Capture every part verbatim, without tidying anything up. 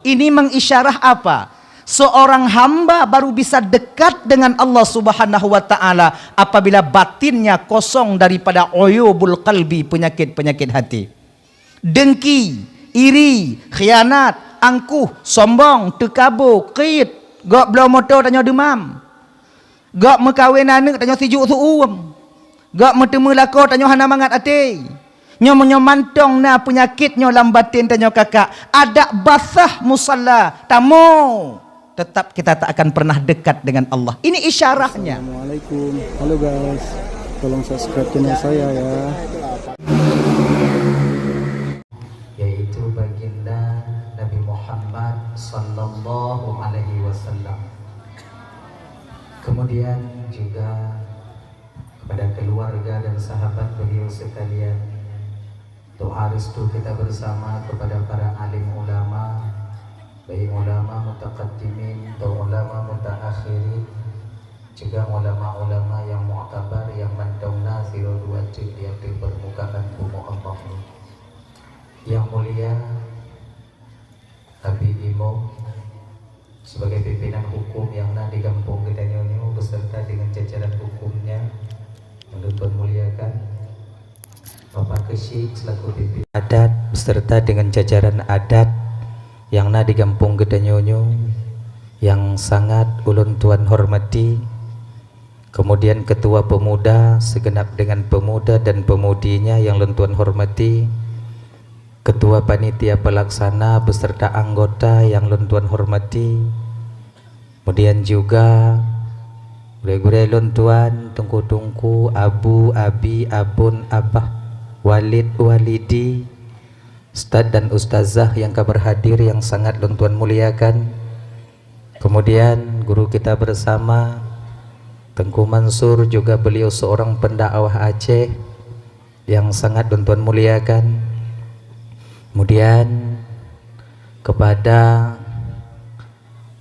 Ini mengisyarah apa? Seorang hamba baru bisa dekat dengan Allah Subhanahu wa Ta'ala apabila batinnya kosong daripada uyubul qalbi, penyakit-penyakit hati. Dengki, iri, khianat, angkuh, sombong, teukabo, krit, gok bloe moto tanyoe deumam. Gok meukawen aneuëk tanyoe sijuek su-uem. Gok meuteumé lakoe tanyoe hana mangat até. Nyoe meunyoe mantong na peunyakét nyoe lam baten tanyoe kakak, adak basah musalla, tamu, tetap kita tak akan pernah dekat dengan Allah. Ini isyarahnya. Assalamualaikum. Halo guys. Tolong subscribe channel saya ya. Yaitu baginda Nabi Muhammad sallallahu alaihi wasallam. Kemudian juga kepada keluarga dan sahabat beliau sekalian, doa restu kita bersama kepada para alim ulama, baik ulama mutaqaddimin atau ulama mutaakhirin, juga ulama-ulama yang muktabar yang mantong na sidroe dua teuk di ateueh permukaan bumoe Allah ni. Yang mulia Abi Imum, sebagai pimpinan hukum yang na di gampông geutanyoe nyoe beserta dengan jajaran hukumnya, ulôn tuan muliakan. Bapak Keuchik selaku pimpinan adat beserta dengan jajaran adat yang na di gampông geutanyoe nyoe yang sangat ulôn tuan hormati. Kemudian ketua pemuda segenap dengan pemuda dan pemudinya yang lôn tuan hormati, ketua panitia pelaksana beserta anggota yang lôn tuan hormati, kemudian juga gurée-gurée lôn tuan, teungku-teungku, abu, abi, abon, abah, walid, walidi, ustaz dan ustazah yang ka berhadir yang sangat lôn tuan muliakan. Kemudian guru kita bersama, Teungku Mansur, juga beliau seorang pendakwah Aceh yang sangat lôn tuan muliakan. Kemudian kepada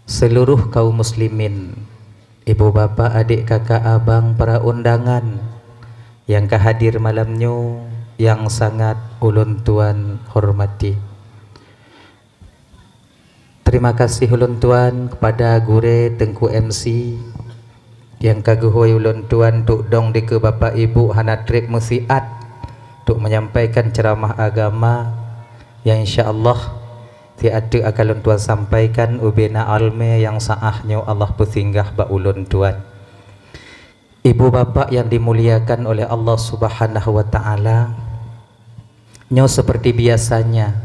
seluruh kaum muslimin, ibu bapak, adik kakak abang, para undangan yang ka hadir malam nyoe yang sangat ulôn tuan hormati. Terima kasih ulôn tuan kepada gurée Teungku M C yang ka geuhôi ulôn tuan untuk dong dikeue bapak ibu hana treb meusiat untuk menyampaikan ceramah agama yang insya Allah siat teuk akan lôn tuan sampaikan ubena almé yang saah nyoe Allah peusinggah bak ulôn tuan. Ibu bapak yang dimuliakan oleh Allah Subhanahu wa Ta'ala, nyoe seperti biasanya,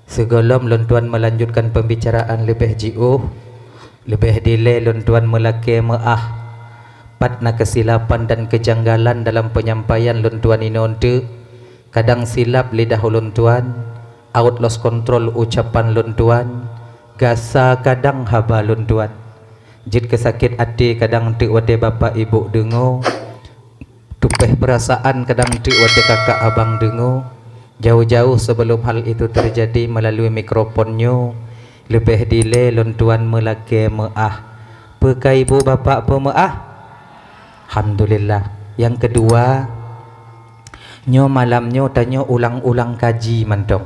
sigohlom lôn tuan melanjutkan pembicaraan leubeh jiôh, leubeh dilée lôn tuan meulakée meuáh. Pat na keusilapan dan keujanggalan dalam penyampaian lôn tuan inoe teuk, kadang silap lidah ulôn tuan, out lost control ucapan lôn tuan, gasa kadang haba lôn tuan. Jeuet keu sakét até kadang teuk watée bapak ibu deungoe, tupéh peurasaan kadang teuk watée kakak abang deungoe. Jauh-jauh sebelum hal itu terjadi melalui mikrofon nyoe, leubeh dilée lôn tuan meulakée meuáh. Peu ka ibu bapak peumeuáh? Alhamdulillah. Nyang keudua, nyoe malam nyoe tanyoe ulang-ulang kaji mantong.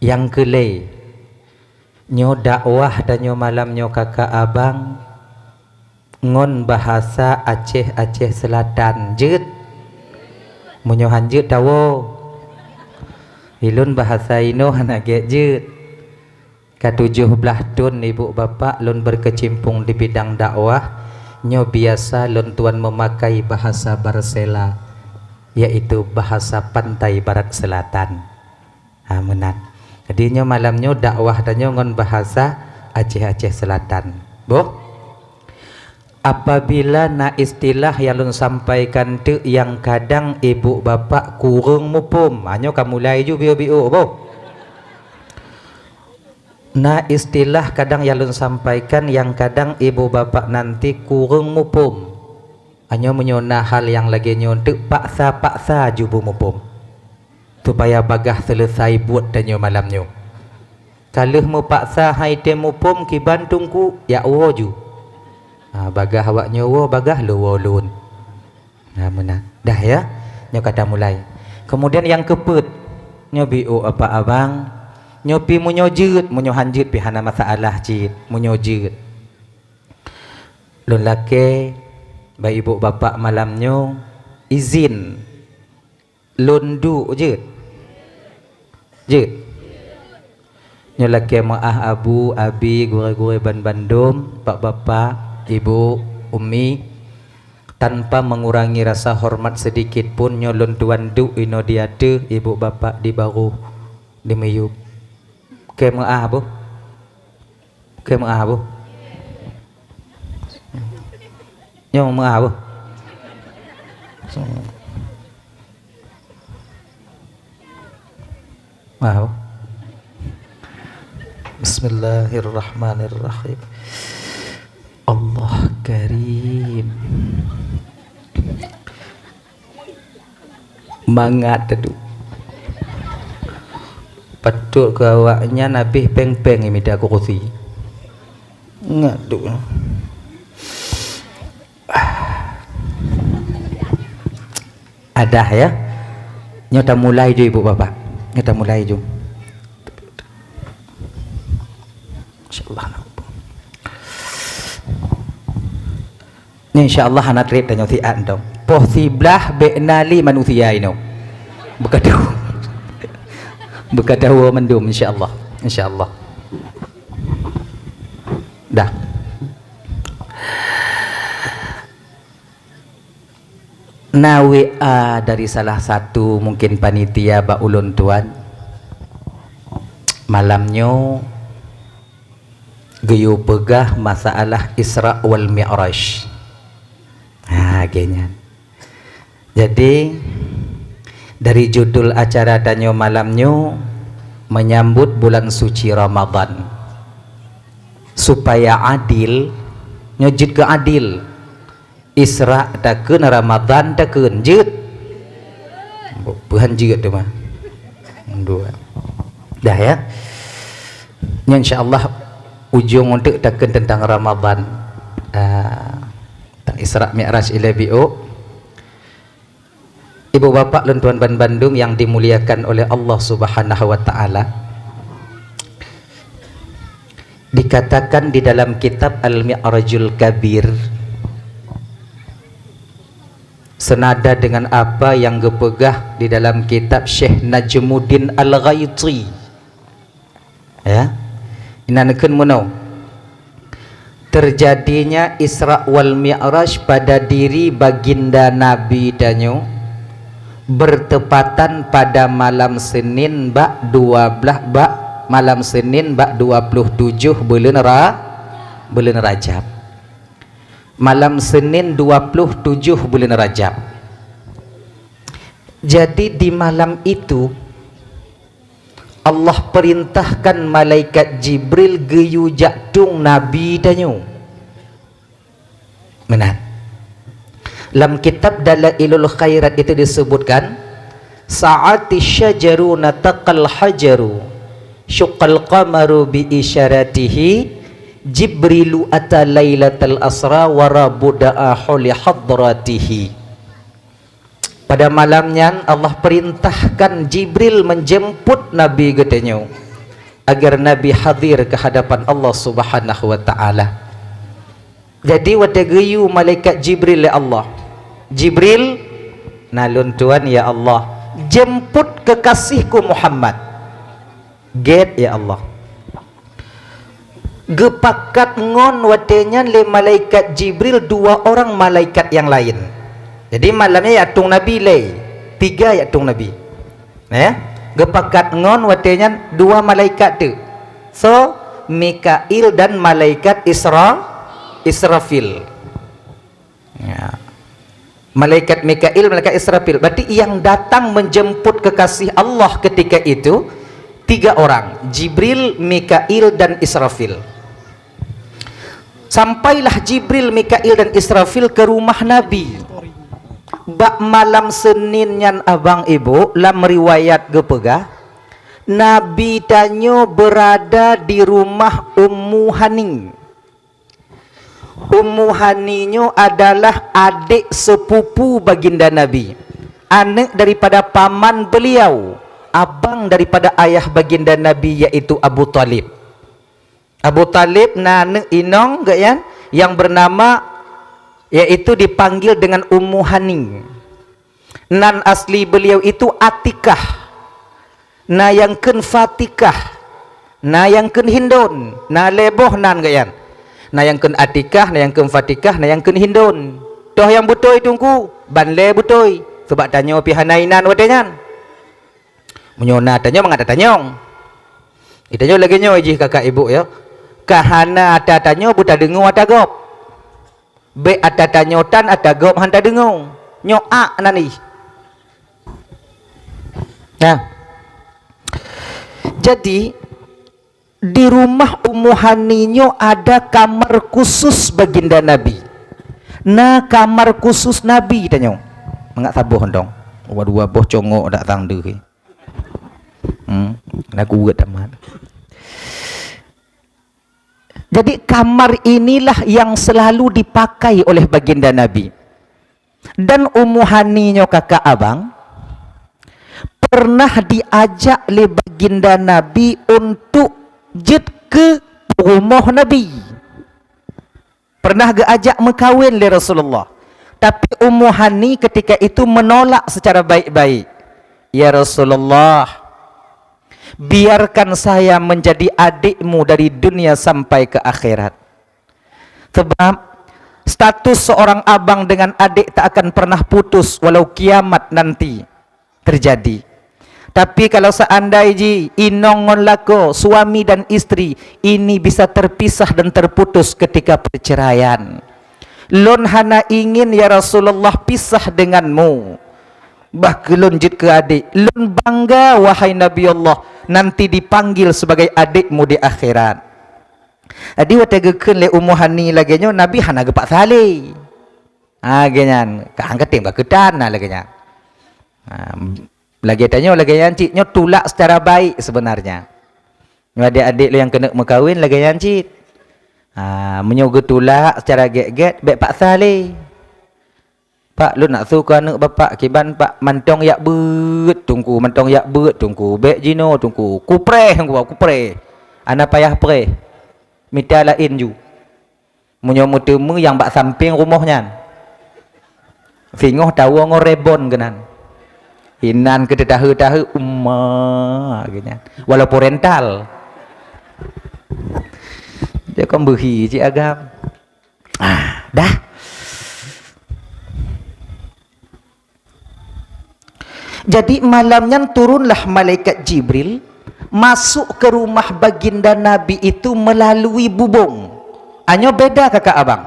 Nyang keulhée, nyoe dakwah tanyoe malam nyoe kakak abang ngon bahasa Aceh-Aceh Selatan. Jeuet? Meunyoe han jeuet tawoe. Ilôn bahasa inoe hana gét jeuet. Ka tujoh blaih thon ibu bapak lôn berkecimpung di bidang dakwah, nyoe biasa lôn tuan meumakai bahasa Barsela, yaitu bahasa pantai barat selatan. Ha, meunan. Jadi nyoe malam nyoe dakwah tanyoe ngon bahasa Aceh-Aceh Selatan. Boh? Apabila na istilah nyang lôn sampaikan teuk nyang kadang ibu bapak kureueng muphom, ha, nyoe ka mulai ju biôk-biôk boh. Na istilah kadang nyang lôn sampaikan nyang kadang ibu bapak nanti kureueng muphom. Nyoe meunyoe na hal nyang lagée nyoe teuk paksa-paksa ju beumuphom. Supaya bagaih seuleusai buet tanyoe malam nyoe. Ka lheueh meupaksa hai tém muphom kiban teungku, jak woe ju. Ha, bagaih awak nyoe woe, bagaih lôn woe lôn. Ha, meunan. Dah ya, nyoe ka tamulai. Kemudian nyang keupeuet, nyoe biôk bapak abang, Nyoe pi meunyoe jeuet, meunyoe han jeuet pi hana masalah cit, meunyoe jeuet. Lôn lakée bak ibu bapak malam nyoe izin lôn duek jeuet. Jeuet. Nyoe lakée meu'ah abu, abi, gurée-gurée ban bandum, bapak-bapak, ibu, umi, tanpa mengurangi rasa hormat sedikit pun nyoe lôn tuan duek inoe di ateueh, ibu bapak di baroh, di miyueb. Kée meu'ah boh. Kée meu'ah boh. Nyoe meu'ah boh. Meu'ah boh. Bismillahirrahmanirrahim. Allah Karim. Mangat tadu. Patut keu awaknyan habéh péng-péng nyang mita kurusi. Ngat tu. Adah ya. Nyoe tamulai ju ibu bapak. Nyoe tamulai ju. Insyaallah. Nyoe insyaallah hana treb tanyoe siat dong. Poh siblaih bék na lé manusia inoe. Beukatawa. Beukatawa mandum insyaallah. Insyaallah. Dah. Na W A dari salah satu mungkin panitia bak ulôn tuan. Malam nyoe geuyue peugah masalah Isra wal Mi'raj. Ha, lagée nyan. Jadi, dari judul acara tanyoe malam nyoe menyambut bulan suci Ramadan. Supaya adil, nyoe jeuet keu adil. Isra takheun, Ramadan takheun, jeuet? Bukan jeuet tu mah. Dua. Dah ya. Nyan insya Allah ujong untuk takheun tentang Ramadan. Ah, tentang Isra Mi'raj ilée biôk. Ibu bapak lôn tuan ban bandum yang dimuliakan oleh Allah Subhanahu wa Ta'ala, dikatakan di dalam kitab Al-Mi'rajul Kabir, senada dengan apa yang geupeugah di dalam kitab Syekh Najmuddin Al-Ghaiti. Ya. Inan kheun meunoe. Terjadinya Isra wal Mi'raj pada diri baginda Nabi tanyoe bertepatan pada malam Senin bak dua belas, bak malam Senin bak dua puluh tujoh buleuen Ra-, buleuen Rajab. Malam Senin dua puluh tujoh buleuen Rajab. Jadi di malam itu Allah perintahkan malaikat Jibril geuyue jak tueng Nabi tanyoe. Meunan. Lam kitab Dalailul Khairat itu disebutkan, "Sa'ati syajaru nataqal hajaru, syuqqal qamaru bi isyaratihi, Jibrilu ata lailatal asra wa Rabbu da'ahu li hadratihi." Pada malam nyan Allah perintahkan Jibril menjemput Nabi geutanyoe agar Nabi hadir ke hadapan Allah Subhanahu wa Ta'ala. Jadi watée geuyue malaikat Jibril lé Allah, "Jibril, na lôn tuan ya Allah, jemput kekasihku Muhammad." Gét ya Allah. Geupakat ngon watée nyan lé malaikat Jibril dua orang malaikat nyang laén. Jadi malam nyan jak tueng Nabi lé, tiga jak tueng Nabi. Nah, ya? Geupakat ngon watée nyan dua malaikat teuk. So, Mikail dan malaikat Isra-, Israfil. Ya. Malaikat Mikail, malaikat Israfil. Berarti yang datang menjemput kekasih Allah ketika itu tiga orang, Jibril, Mikail, dan Israfil. Sampailah Jibril, Mikail, dan Israfil ke rumah Nabi. Bak malam Senin nyan abang ibu, lam riwayat geupeugah, Nabi tanyoe berada di rumah Ummu Hani. Ummu Hani nyoe adalah adék sepupu baginda Nabi, aneuk daripada paman beliau, abang daripada ayah baginda Nabi, yaitu Abu Thalib. Abu Thalib na aneuk inong geuh nyan yang bernama, yaitu dipanggil dengan Ummu Hani. Nan asli beliau itu Atikah. Na nyang kheun Fatikah, na nyang kheun Hindun, na lhèe boh nan geuh nyan. Na nyang kheun Atikah, na nyang kheun Fatikah, na nyang kheun Hindun. Toh nyang beutôi, Teungku? Ban lhèe beutôi, sabab tanyoe pih hana inan watèe nyan. Meunyoe na tanyoe, mangat tatanyong. Di tanyoe lagèe nyoe jih kakak ibu, ya. Ka hana ata tanyoe, beutadeungoe ata gob. Bèk ata tanyoe tan, ata gob han tadeungoe. Nyoe ak nan ih. Nah. Jadi, di rumah Ummu Hani nyoe ada kamar khusus baginda Nabi. Na kamar khusus Nabi tanyoe. Mangat saboh dong. Dua-dua boh congok dak sang deuh. Hmm, lagu geuh tamat. Jadi, kamar inilah yang selalu dipakai oleh baginda Nabi. Dan Ummu Hani nyoe, kakak abang, pernah diajak lé baginda Nabi untuk jeuet keu rumoh Nabi. Pernah geuajak meukawen lé Rasulullah. Tapi Ummu Hani ketika itu menolak secara baik-baik. "Ya Rasulullah, biarkan saya menjadi adikmu dari dunia sampai ke akhirat." Sebab status seorang abang dengan adik tak akan pernah putus walau kiamat nanti terjadi. Tapi kalau seandai jih inong ngon lakoe, suami dan istri, ini bisa terpisah dan terputus ketika perceraian. "Lôn hana ingin, ya Rasulullah, pisah denganmu. Bah keu lôn jeuet keu adék. Lôn bangga, wahai Nabi Allah, nanti dipanggil sebagai adékmu di akhirat." Jadi, watée geukheun lé Ummu Hani lagée nyoe, Nabi hana geupaksa lé. Ha, lagée nyan. Ka han katem ka keutan na lagée nyan. Ha, lagée tanyoe lagée nyan cit, nyoe tulak secara baik sebenarnya. Nyoe adék-adék lôn nyang keuneuk meukawen lagée nyan cit. Ha, meunyoe geutulak secara gét-gét, bék paksa lé. "Pak, lôn nak su keu aneuëk bapak, kiban pak mantong jak beuet Teungku, mantong jak beuet Teungku, bék jinoe Teungku, kupreh Teungku, kupreh." Hana payah preh. Mita laén ju. Meunyoe meuteumé nyang bak sampéng rumoh nyan, singoh tawoe ngon rebon keunan. Inan keu teutahe-tahe umma keu nyan. Walaupun rental. Dia kan beuhi cik agam. Ah, dah. Jadi, malam nyan turunlah malaikat Jibril masuk ke rumah baginda Nabi itu melalui bubông. Anyoe beda kakak abang.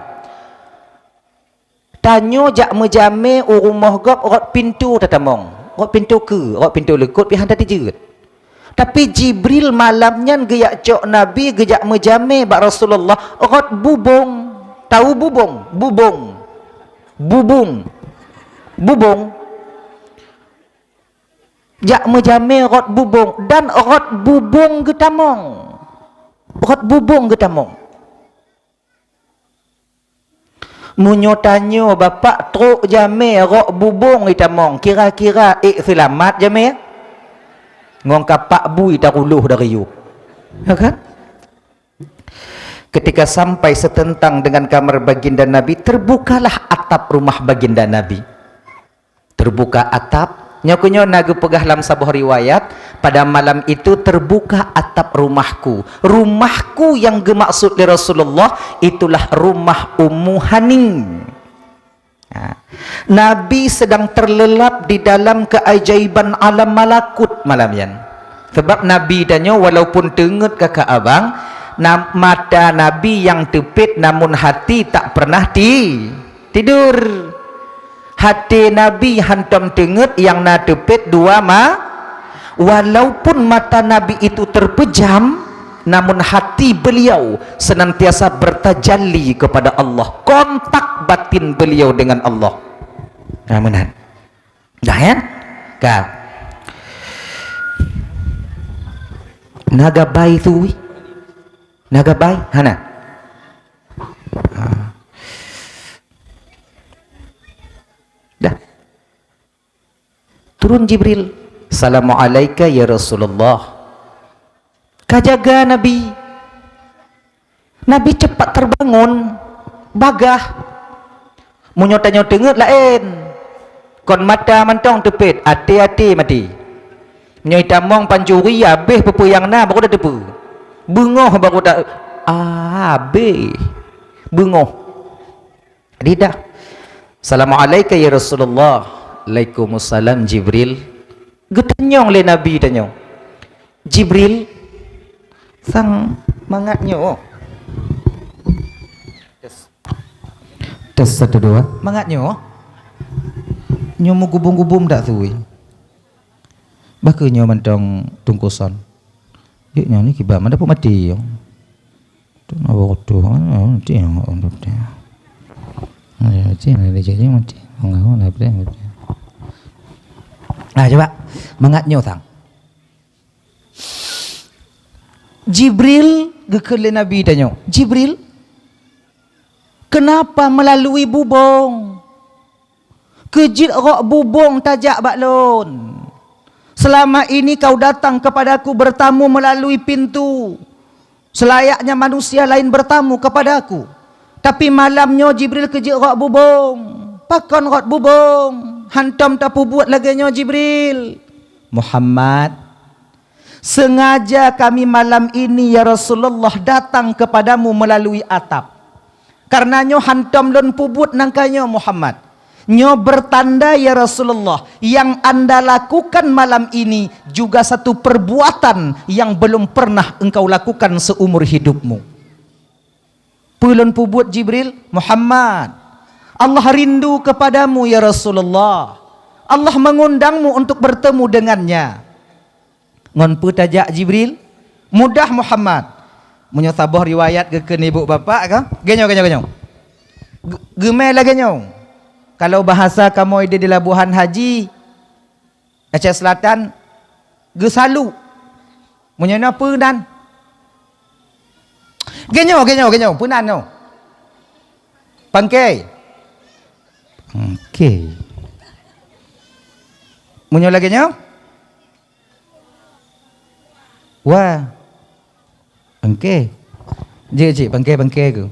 Tanyoe jak meujamé u rumoh gob rot pintoe tatamong. Rot pintoe keue, rot pintoe leukot pih han tatijeuet. Tapi Jibril malam nyan geujak cok Nabi geujak meujamé bak Rasulullah rot bubông. Tahu bubông? Bubông. Bubông. Bubông. Jak meujamé rot bubông dan rot bubông geutamong. Rot bubông geutamong. Meunyoe tanyoe bapak trok jamé rot bubông itamong, kira-kira ék seulamat jamé? Ngon kapak bui taruloh dari yub. Ya kan? Ketika sampai setentang dengan kamar baginda Nabi, terbukalah atap rumah baginda Nabi. Terbuka atap. Nyoe keunyoe na geupeugah lam saboh riwayat, "Pada malam itu terbuka atap rumahku." Rumahku yang geumaksud lé Rasulullah itulah rumah Ummu Hani. Ha. Nabi sedang terlelap di dalam keajaiban alam malakut malam nyan. Sebab Nabi tanyoe walaupun teungeut kakak abang, na-, mata Nabi nyang teupet namun hati tak pernah ti-, tidur. Hati Nabi hantom teungeut nyang na teupet dua ma-, walaupun mata Nabi itu terpejam, namun hati beliau senantiasa bertajalli kepada Allah, kontak batin beliau dengan Allah. Nah, meunan. Dah, ya? Ka. Na gabai tu, wih. Na gabai? Hana. Ha. Dah. Turun Jibril, "Assalamu'alaika ya Rasulullah." Ka jaga Nabi. Nabi cepat terbangun, bagah. Meunyoe tanyoe teungeut laén. Kon mata mantong teupet, até-até maté. Meunyoe itamong pancuri, habéh peue-peue nyang na, baru tateupeue. Beungoh baru ta-, ah, habéh. Beungoh. Jadi dah. "Assalamu'alaika ya Rasulullah." "Alaikumussalam Jibril." Geutanyong lé Nabi tanyoe, "Jibril, sang mangat nyoe?" Tes. Tes, satu, dua. "Mangat nyoe? Nyoe meugubum-gubum dak tui? Bah kheueh nyoe mantong tungkoson? Jeuet nyoe ni kiban, ma dapeuet maté nyoe." Tu na waktu, ah, nanti yang orang tu dia. Ah, ya, nanti yang ada jadi mati. Orang orang dah boleh, boleh. Ah, coba. Mangat nyoe sang. Jibril geukheun lé Nabi tanyoe, "Jibril, kenapa melalui bubong? Keu jeuet rot bubong tajak bak lôn. Selama ini kau datang kepadaku bertamu melalui pintu. Selayaknya manusia lain bertamu kepadaku. Tapi malam nyoe Jibril keu jeuet rot bubong. Pakon rot bubong? Hantom tapeubuet lagée nyoe Jibril." "Muhammad, sengaja kami malam ini, ya Rasulullah, datang kepadamu melalui atap. Karena nyoe hantom lôn peubuet nangka nyoe, Muhammad. Nyoe bertanda, ya Rasulullah, yang Anda lakukan malam ini juga satu perbuatan yang belum pernah engkau lakukan seumur hidupmu." "Peue lôn peubuet, Jibril?" "Muhammad, Allah rindu kepadamu, ya Rasulullah. Allah mengundangmu untuk bertemu dengannya." "Ngon peue tajak, Jibril?" "Mudah, Muhammad. Meunyoe saboh riwayat geukheun ibu bapak ka, geunyoe, geunyoe, geunyoe. Ge-, geumé lagée nyoe. Kalau bahasa kamoe di, di Labuhan Haji, Aceh Selatan, geusalu. Meunyoe na peue nan?" "Geunyoe, geunyoe, geunyoe, peue nan nyoe?" "Pangke." "Pangke." "Meunyoe lagée nyoe?" "Wa." "Pangke." "Jeuet cit, pangke, pangke keuh.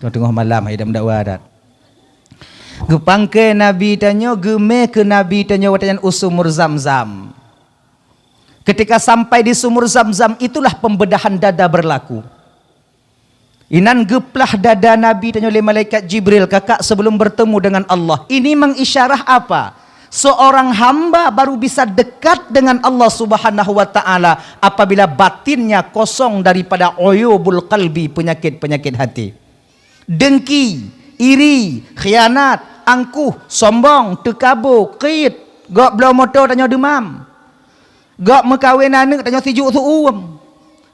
Teungoh-teungoh malam, hai dam dakwa dat." Geupangke Nabi tanyoe, geumé keu Nabi tanyoe watée nyan u Sumur Zamzam. Ketika sampai di Sumur Zamzam, itulah pembedahan dada berlaku. Inan geuplah dada Nabi tanyoe lé malaikat Jibril, kakak, sebelum bertemu dengan Allah. Ini mengisyarah apa? Seorang hamba baru bisa dekat dengan Allah Subhanahu wa Ta'ala apabila batinnya kosong daripada uyubul qalbi, penyakit-penyakit hati. Dengki, iri, khianat, angkuh, sombong, teukabo, krit, gob bloe moto tanyoe deumam. Gob meukawen aneuëk tanyoe sijuek seu-uem.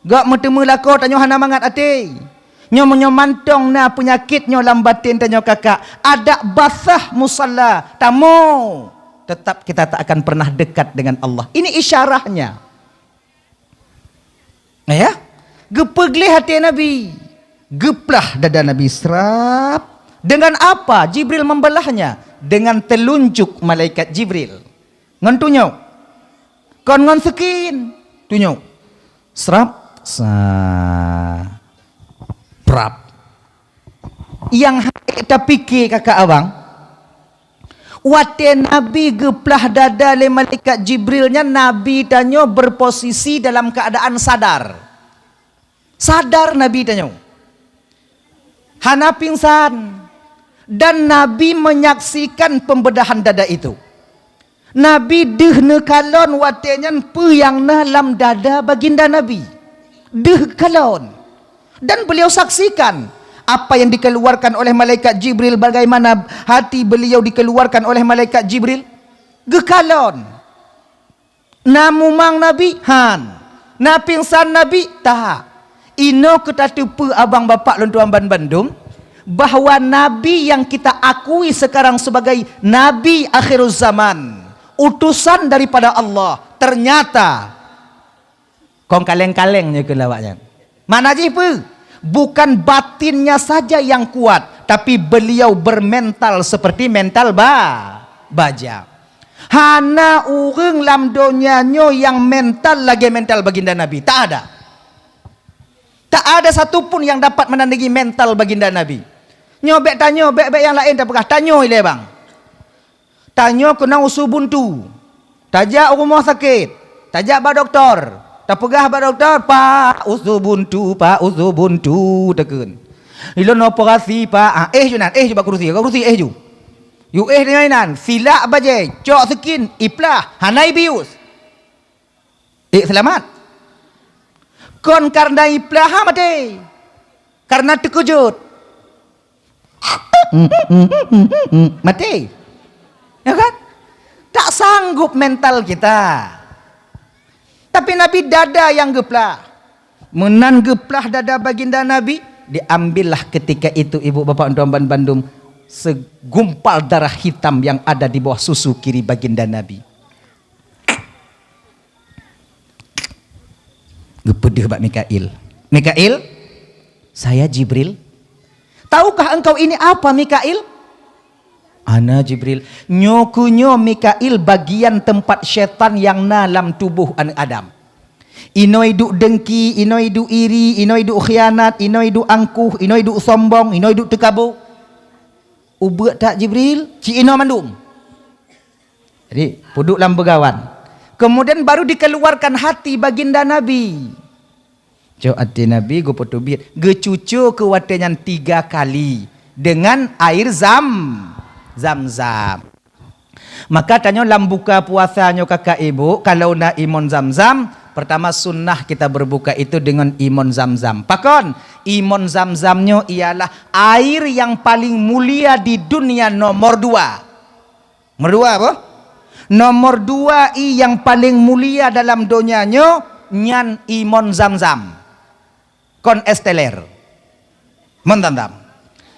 Gob meuteumé lakoe tanyoe hana mangat até. Nyoe meunyoe mantong na peunyakét nyoe lam batén tanyoe kakak, adak basah musalla, tamoe, tetap kita tak akan pernah dekat dengan Allah. Ini isyarahnya. Ya? Geupeugleh até Nabi. Geuplah dada Nabi serap. Dengan apa Jibril membelahnya? Dengan telunjuk malaikat Jibril. Ngon tunyok. Kon ngon sekin. Tunyok. Serap. Sa. Prap. Nyang hana tapike kakak abang, watée Nabi geuplah dada lé malaikat Jibril nyan, Nabi tanyoe berposisi dalam keadaan sadar. Sadar Nabi tanyoe. Hana pingsan. Dan Nabi menyaksikan pembedahan dada itu. Nabi deuh neukalon watée nyan peue nyang na lam dada baginda Nabi. Deuh kalon. Dan beliau saksikan apa yang dikeluarkan oleh malaikat Jibril, bagaimana hati beliau dikeluarkan oleh malaikat Jibril. Geukalon. Na mumang Nabi? Han. Na pingsan Nabi? Tahak. Inoe keu tateupeue abang bapak lôn tuan banmandum, bahwa Nabi yang kita akui sekarang sebagai Nabi akhiruz zaman, utusan daripada Allah, ternyata kon kaleng-kaleng nyoe keu lawak nyan. Makna jih peue? Bukan batinnya saja yang kuat, tapi beliau bermental seperti mental ba-, baja. Hana ureuëng lam donya nyoe nyang mental lagée mental baginda Nabi. Tak ada. Tak ada satu pun yang dapat menandingi mental baginda Nabi. Nyoe bék tanyoe, bék-bék nyang laén tapeugah, tanyoe ilée bang. Tanyoe keunong usu buntu. Tajak u rumoh sakét, tajak bak dokto, tapeugah bak dokto, "Pak, usu buntu, Pak, usu buntu," takheun. "Ilôn operasi, Pak." Ah, éh ju nan, éh ju bak kerusi, bak kerusi éh ju. Yue éh deungon inan, silak bajée, cok sikin, iplah, hana ibius. Ék seulamat. Kon kareuna iplah ha maté. Kareuna teukeujot. Maté. Ya kan? Tak sanggup mental kita. Tapi Nabi dada yang geuplah. Meunan geuplah dada baginda Nabi, diambillah ketika itu ibu bapak tuan ban bandum segumpal darah hitam yang ada di bawah susu kiri baginda Nabi. Geupeudeuh bak Mikail. "Mikail, saya Jibril." "Tahukah engkau ini apa, Mikail?" "Ana Jibril." "Nyoe keuh nyoe Mikail bagian teumpat syaitan nyang na lam tuboh aneuëk Adam. Inoi duek dengki, inoi duek iri, inoi duek khianat, inoi duek angkuh, inoi duek sombong, inoi duek teukabo." "Ubeut that Jibril?" "Ci inoe mandum." Jadi, peuduek lam beugawan. Kemudian baru dikeluarkan hati baginda Nabi. Cok até Nabi geupeuteubiet, geucuco keu watée nyan tiga kali dengan air zam, zam-zam. Maka tanyoe lam buka puasa nyoe kakak ibu, kalau na imon zam-zam, pertama sunnah kita berbuka itu dengan imon zam-zam. Pakon? Imon zam-zam nyoe ialah air yang paling mulia di dunia nomor dua. Nomor dua apa? Nomor dua i yang paling mulia dalam donya nyoe nyan imon zam-zam. Kon es teler. Imon zam-zam.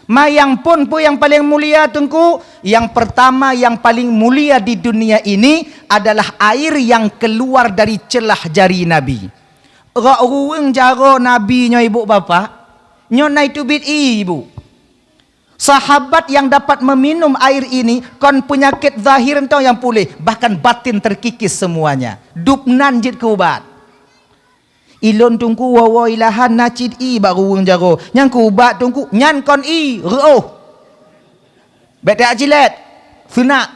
Mayang pun peue yang paling mulia teungku? Yang pertama yang paling mulia di dunia ini adalah air yang keluar dari celah jari Nabi. Rok ruweueng jaroe Nabi nyoe ibu bapak, nyoe na iteubiet ié ibu. Sahabat yang dapat meminum air ini kon peunyakét zahir entoh nyang puléh, bahkan batin terkikis semuanya. Dub nan jeuet keu ubat. Ilôn teungku woe-woe ilahan na cit ié bak ruweueng jaroe. Nyang keu ubat teungku, nyan kon ié, reuôh. Bék tajak cilét, seunak.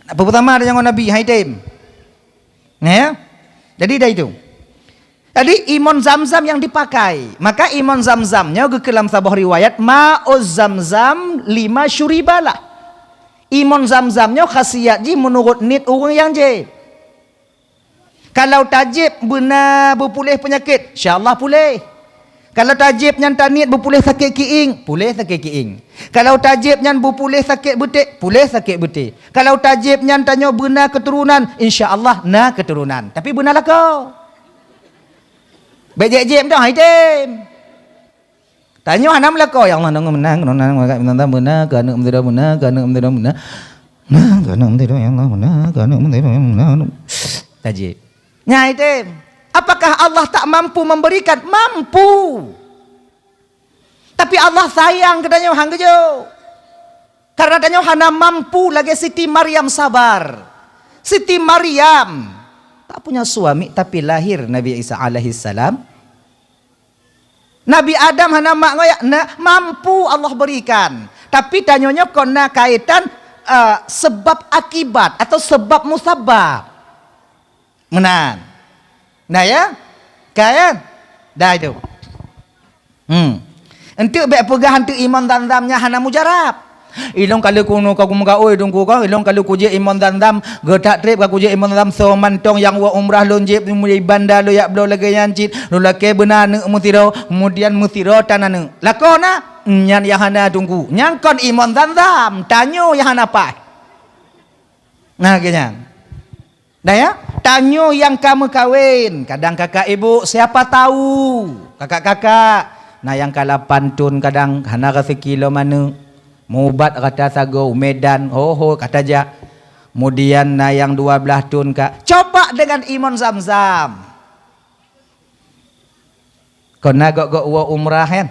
Peue peutama deungon Nabi, hai tem. Nah, ya? Jadi dari itu. Jadi imon zam-zam yang dipakai. Maka imon zam-zam nyoe geukheun lam saboh riwayat, "Ma'uz zam-zam lima syuribalah." Imon zam-zam nyoe khasiat jih meunurot niet ureuëng nyang jieb. Kalau tajieb beuna beupuléh peunyakét, insya Allah puléh. Kalau tajieb nyan taniet beupuléh sakét kiéng, puléh sakét kiéng. Kalau tajieb nyan beupuléh sakét beutek, puléh sakét beutek. Kalau tajieb nyan tanyoe beuna keuturonan, insya Allah na keuturonan. Tapi beuna lakoe. Bék jieb-jieb meudoh, hai tem. Tanyoe hana meulakoe, "Ya Allah, nang meunang, nang meunang, meunang, meunang, keu aneuk meusidroe meunang, keu aneuk meusidroe meunang." Meunang, keu aneuk meusidroe, ya Allah, meunang, keu aneuk meusidroe, meunang. Tajieb. Nyan hai tem. Apakah Allah tak mampu memberikan? Mampu. Tapi Allah sayang keu tanyoe, han geujok. Karena tanyoe hana mampu lagée Siti Maryam sabar. Siti Maryam tak punya suami, tapi lahir Nabi Isa alaihissalam. Nabi Adam hana mak ngoyak, na mampu Allah berikan. Tapi tanyoe nyoe kon na kaitan, eh, sebab akibat atau sebab musabab. Meunan. Nah ya? Kan? Dah itu. Hmm. Enteuk bék peugah enteuk imon zam-zam nyan hana mujarab. Ilong kali kuno ka kumeugaoi dungku ka, ilong kali kujak imon zam-zam, geutak treb ka kujak imon zam-zam soe mantong nyang wa umrah lôn jeb di banda lôn yak bloe lagée nyan cit, lôn lakée beuna aneuk meusidroe, kemudian meusidroe tan aneuk. Lakoe na? Nyan nyang hana dungku. Nyang kon imon zam-zam, tanyoe nyang hana paih. Nah, lagée nyan. Nah ya, tanyoe nyang ka meukawen, kadang kakak ibu, siapa tahu, kakak-kakak, na nyang ka lapan thon kadang hana raseuki lom aneuk, meuubat rata sagoe u Medan, ho-ho ka tajak. Kemudian na nyang dua blaih thon ka, coba dengan imon zam-zam. Kon na gok-gok woe umrah nyan.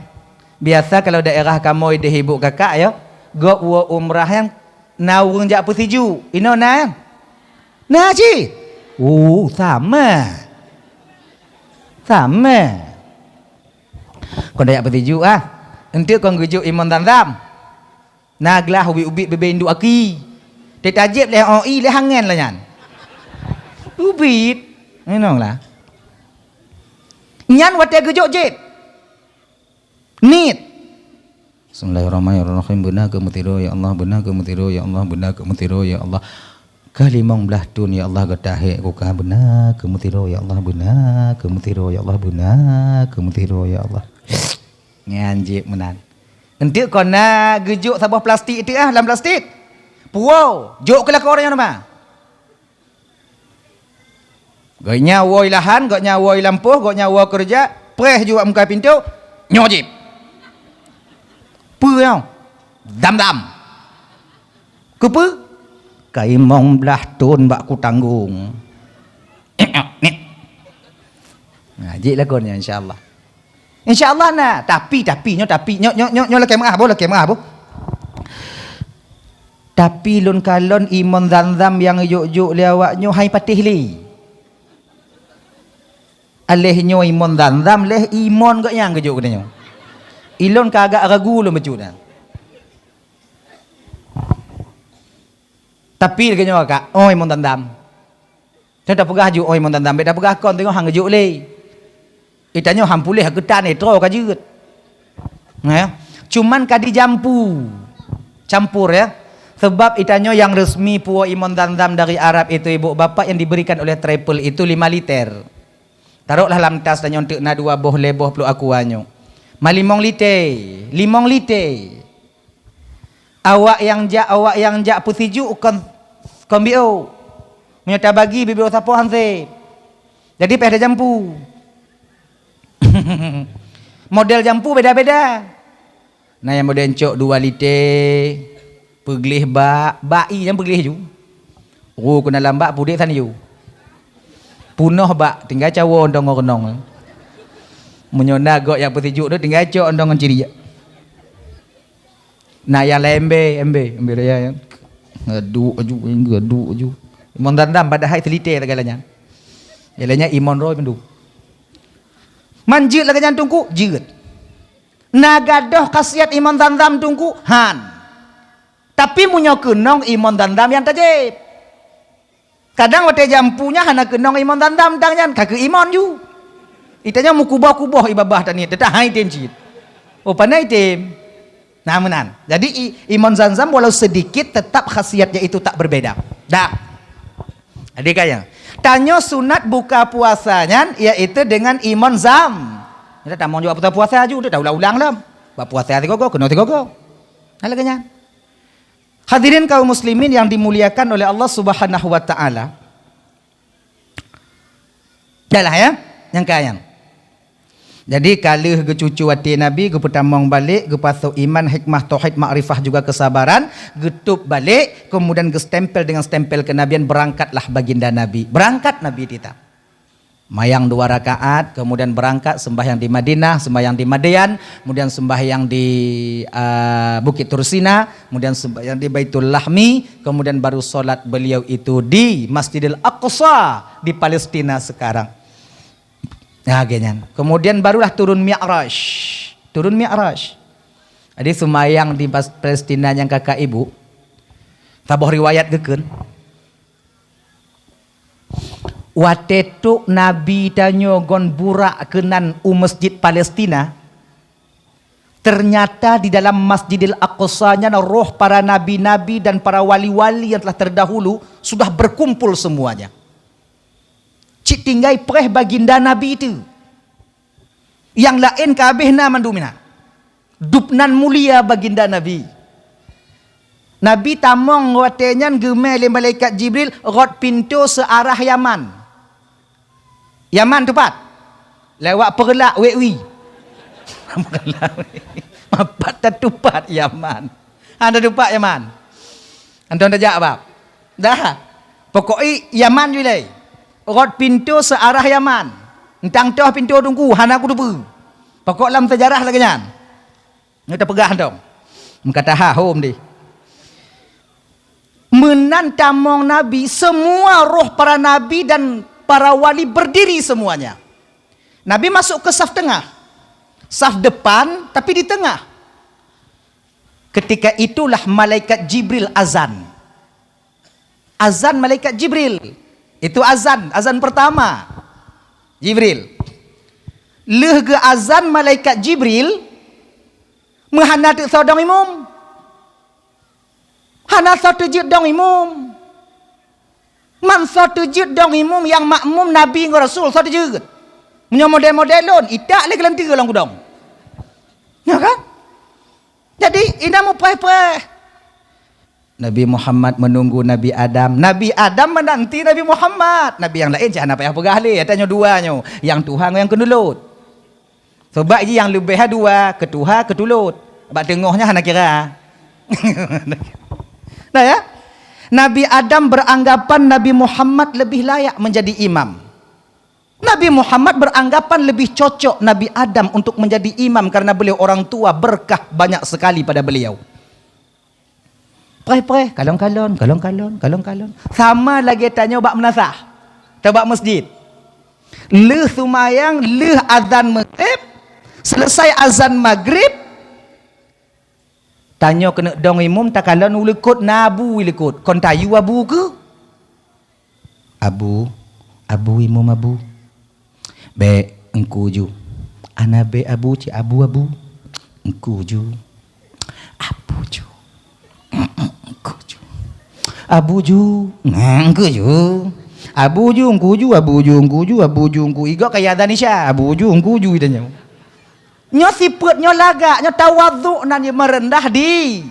Biasa kalau daerah kamoe di ibu kakak ya, gok woe umrah nyan Na ureuëng jak peusijuek, inoe na? Na cit. Oh, sama. Sama. Kon jak peusijuek ah. Enteuk kon geujok imon Zamzam. Na glah ubit-ubit bibée induek aki. Teutajeb lé O I lé hangen lah nyan. Ubit. Inong lah. Nyan watée geujok jép. Niet. Bismillahirrahmanirrahim. Beuna keu meusidroe ya Allah, beuna keu meusidroe ya Allah, beuna keu meusidroe ya Allah. Ka limong blaih thon ya Allah geutahek kuka beuna keu meusidroe ya Allah, beuna keu meusidroe ya Allah, beuna keu meusidroe ya Allah. Nyan jép meunan. Enteuk kon na geujok saboh plastik itu ah lam plastik. Puwoe, jok keu lakoe ureuëng nyan teuma. Gobnyan woe i lahan, gobnyan woe i lampôh, gobnyan woe keureuja, preh ju bak muka pintoe, nyoe jép. Peue nyoe? Dam-dam. Keupeue? Ka limong blaih thon bak kutanggong. Nah, jép lakoe nyan insya Allah. Insya Allah na, tapi, tapi, nyoe tapi, nyoe, nyoe, nyoe, nyoe lakée meuah boh, lakée meuah boh. Tapi lôn kalon imon Zamzam nyang jok-jok lé awak nyoe hai patéh lé. Aléh nyoe imon Zamzam, lé imon gobnyan geujok geutanyoe. Ilôn ka agak ragu lôn bacut nyan. Tapi lagée nyoe kak, oh imon Zamzam. Nyoe tapeugah ju, oh imon Zamzam, bék tapeugah kon teungoh han geujok lé. Itanyoe han puléh geutan, eh, troe ka jeuet. Nah, ya. Cuman ka dijampu. Campur, ya. Sebab itanyoe yang resmi puwoe imon Zamzam dari Arab itu, ibu bapak, yang diberikan oleh travel itu lima liter. Taroklah lam tas tanyoe teuk na dua boh, lhée boh pluek aqua nyoe. Ma limong liter, limong liter. Awak nyang jak, awak nyang jak peusijuek kon, kon biôh. Meunyoe tabagi biôh sapoh han sép. Jadi payah tajampu. Model jampu beda-beda. Na nyang model cok dua liter, peugleh bak, bak ie nyang peugleh ju. Ru keunan lam bak pudek san yue. Punoh bak tinggai cawo ondong ngon reunong. Meunyoe na gok nyang peusijuek tu tinggai cok ondong ngon ciriak. Na nyang laén embe, embe, embe raya nyan. Gaduk aju, gaduk aju. Imon Zamzam padahai seulitée lagée nyan. Lagée nyan imon roh mandum. Man jeuet lagée nyan teungku, jeuet. Na gadôh khasiat imon Zamzam teungku? Han. Tapi meunyoe keunong imon Zamzam nyang tajép. Kadang watée jampu nyan hana keunong imon Zamzam dang nyan, ka keu imon ju. Itanyoe meukuboh-kuboh i babah taniet, teutap hai tem cit. Oh, pane item. Nah, meunan. Jadi, i-, imon Zamzam walau sedikit tetap khasiatnya itu tak berbeda. Dah. Jadi kaya. Tanyoe sunat buka puasa nyan yaitu dengan imon Zam. Kita tamong juga buka puasa ju, tak ulang-ulang lom. Buka puasa tiga go, kena tiga go. Nah, lagée nyan. Hadirin kaum muslimin yang dimuliakan oleh Allah Subhanahu wa taala. Dahlah ya, nyang kaya. Jadi ka lheueh geucucu até Nabi, geupeutamong balek, geupasok iman, hikmah, tauhid, makrifah juga kesabaran, geutôb balek, kemudian geustempel dengan stempel kenabian, berangkatlah baginda Nabi. Berangkat Nabi kita. Mayang dua rakaat, kemudian berangkat sembahyang di Madinah, sembahyang di Madian, kemudian sembahyang di, ah, Bukit Tursina, kemudian sembahyang di Baitul Lahmi, kemudian baru solat beliau itu di Masjidil Aqsa di Palestina sekarang. Nah, geuh nyan. Kemudian barulah turun Mi'raj. Turun Mi'raj. Jadi sembahyang di Pas-, Palestina nyang kakak ibu, saboh riwayat geukheun. Watée trok Nabi tanyoe ngon burak keunan u Masjid Palestina, ternyata di dalam Masjidil Aqsa nyan roh para nabi-nabi dan para wali-wali yang telah terdahulu sudah berkumpul semuanya. Cit tinggai preh baginda Nabi itu. Nyang laén ka habéh na mandum inan. Dubnan mulia baginda Nabi. Nabi tamong watée nyan geumé lé malaikat Jibril rot pintoe seuarah Yaman. Yaman teupat. Lewat Peureulak, Wekwi. Mapat tatupat Yaman. Hana tatupat Yaman. Anton tajak bab. Dah. Pokok i Yaman ju ilée. Rot pintoe seuarah Yaman. Eutang toh pintoe teungku, hana kuteupeue. Pokok lam seujarah lagée nyan. Nyoe tapeugah dong. Meukataha hom deh. Meunan tamong Nabi, semua roh para nabi dan para wali berdiri semuanya. Nabi masuk ke saf tengah. Saf depan, tapi di tengah. Ketika itulah malaikat Jibril azan. Azan malaikat Jibril. Itu azan, azan pertama. Jibril. Lheueh geuazan malaikat Jibril, meuhana teuk soe dong imum. Hana soe teujeuet dong imum. Man soe teujeuet dong imum nyang makmum Nabi ngon Rasul, soe teujeuet. Meunyoe model-model lôn, itak lé geulanteue lam gudong. Ya kan? Jadi, inan mupreh-preh. Nabi Muhammad menunggu Nabi Adam. Nabi Adam menanti Nabi Muhammad. Nabi nyang laén cit hana payah peugah lé, tanyoe dua nyoe, nyang tuha ngon nyang keutulot. Sabab jih nyang leubeh dua, keu tuha, keu tulot. Bak teungoh nyan hana kira. Nah ya, Nabi Adam beranggapan Nabi Muhammad lebih layak menjadi imam. Nabi Muhammad beranggapan lebih cocok Nabi Adam untuk menjadi imam karena beliau orang tua, berkah banyak sekali pada beliau. Preh-preh, kalon-kalon, kalon-kalon, kalon-kalon. Sama lagée tanyoe bak meunasah, atau bak masjid. Lheueh seumayang, lheueh azan maghrib, selesai azan maghrib, tanyoe keuneuk dong imum, takalon u likot, na abu u likot. Kon tayue abu keuh? Abu, abu imum abu. Bék, engku ju. Ana bék abu cit abu, abu. Engku ju. Abu ju. Engku ju. Abu ju. Nah, engku ju. Abu ju, engku ju, abu ju, engku ju, abu ju, engku. Igok kaya Danisha. Abu ju, engku ju, itanyoe. Nyoe sifeuet nyoe lagak, nyoe tawadhu nan jih, meureundah di-,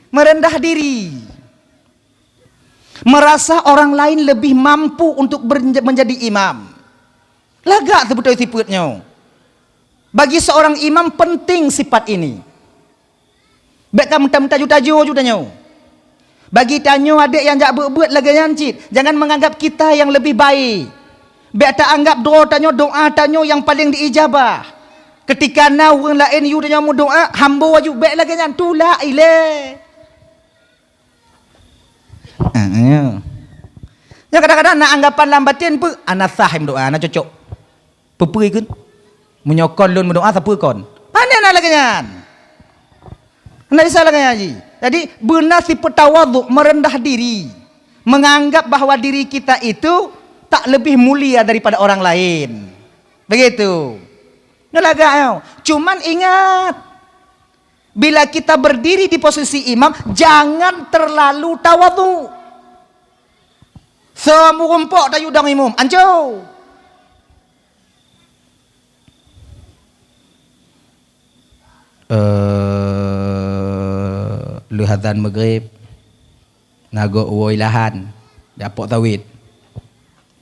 meureundah diri. Merasa orang lain lebih mampu untuk ber-, menjadi imam. Lagak seubeutôi sifeuet nyoe. Bagi seorang imam penting sifat ini. Bék ka meuta-meuta ju tajo ju tanyoe. Bagi tanyoe adék nyang jak beuet-beuet lagée nyan cit, jangan menganggap kita yang lebih baik. Bék taanggap droe tanyoe doa tanyoe nyang paleng diijabah. Keutika na ureuëng laén yue tanyoe meudoa, hambo aju bék lagée nyan, tulak ilée. Ha, nyoe. Nyoe kadang-kadang na anggapan lam batin peue, ana sah meudoa, ana cocok. Peue-peue kheun? Meunyoe kon lôn meudoa, sapeue kon? Pane na lagée nyan? Hana bisa lagée nyan jih. Jadi, beuna sifeuet tawadhu, meureundah diri, menganggap bahwa diri kita itu tak lebih mulia daripada orang lain. Begitu. Nyoe lagak nyoe. Cuman ingat, bila kita berdiri di posisi imam, jangan terlalu tawadhu. Seumeurumpok tayue dong imum, anco. Eh, lheueh azan maghrib, na gob woe lahan, di apok sawit.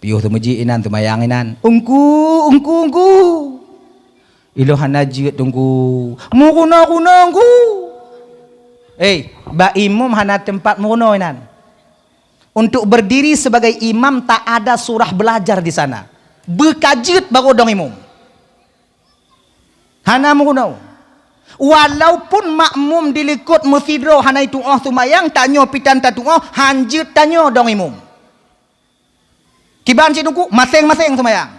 Piôh teumeuji inan, teumayang inan. Ungku, ungku, ungku. Ilôn hana jeuet, Teungku. Meurunoe-runoe, Ungku. Eh, bak imum hana teumpat meurunoe inan. Untuk berdiri sebagai imam, tak ada surah belajar di sana. Beukajeuet baru dong imum. Hana meurunoe. Walaupun makmum di likot meusidroe hana itu'oh seumayang, tanyoe pitan tatu'oh, hanjeuet tanyoe dong imum. Kiban cit Teungku, maséng-maséng seumayang.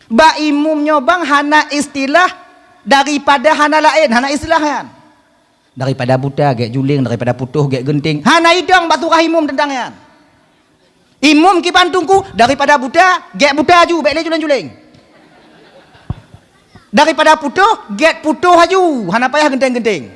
Bak imum nyoe bang hana istilah daripada hana laén, hana istilah nyan. Daripada buta gét juléng, daripada putôh gét geunteng. Hana idong bak surah imum teuntang nyan. Imum kiban Teungku, daripada buta gét buta aju, bék lé juléng-juléng. Daripada putôh gét putôh aju, hana payah geunteng-geunteng.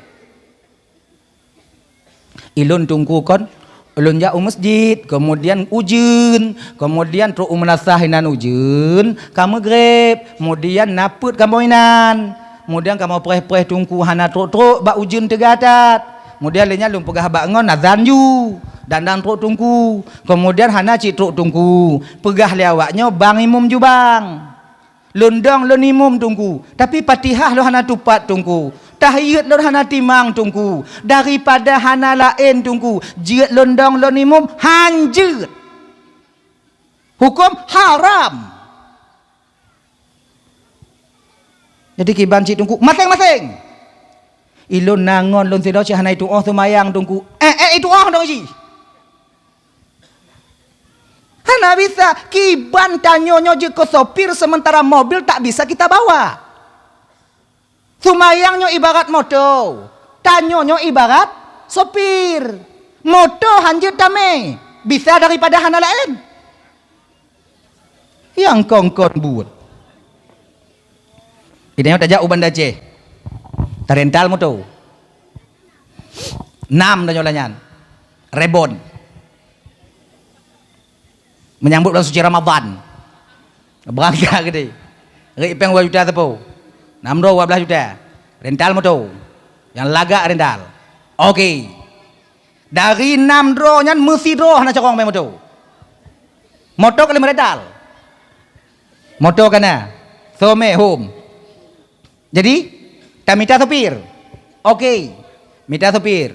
Ilôn Teungku kon, lôn jak u masjid, kemudian ujeuen, kemudian trok u meunasah inan ujeuen, ka meugreb, kemudian na peuet kamoe inan. Kemudian kamoe preh-preh Teungku hana trok-trok bak ujeuen teuga that. Kemudian lheueh nyan lôn peugah bak ngon azan ju, dan dang trok Teungku. Kemudian hana cit trok Teungku, peugah lé awak nyoe bang imum ju bang. Lôn dong lôn imum Teungku, tapi Fatihah lôn hana tupat Teungku. Tahiyat lôn hana timang Teungku. Daripada hana laén Teungku, jeuet lôn dong lôn imum, hanjeuet. Huköm haram. Jadi kiban cit Teungku, maséng-maséng. Ilôn na ngon lôn sidroe cit hana itu'oh seumayang Teungku. Eh, eh, itu'oh dong jih. Hana bisa, kiban tanyoe nyoe jeuet keu sopir sementara mobil tak bisa kita bawa. Seumayang nyoe ibarat moto, tanyoe nyoe ibarat sopir. Moto hanjeuet tamé, bisa daripada hana laén. Nyang kongkon buet. Geutanyoe tajak u Banda Aceh. Tarental moto. Nam tanyoe lagèe nyan. Rebon. Menyambut bulan suci Ramadan. Beurangkat geude. Rét péng dua juta sapeue. Nam droe dua belas juta. Rental moto. Nyang lagak rental. Oke. Dari nam droe nyan meusidroe hana corong mé moto. Moto ka lheueh meurental. Moto ka na. Some hom. Jadi, tamita sopir. Oke. Mita sopir.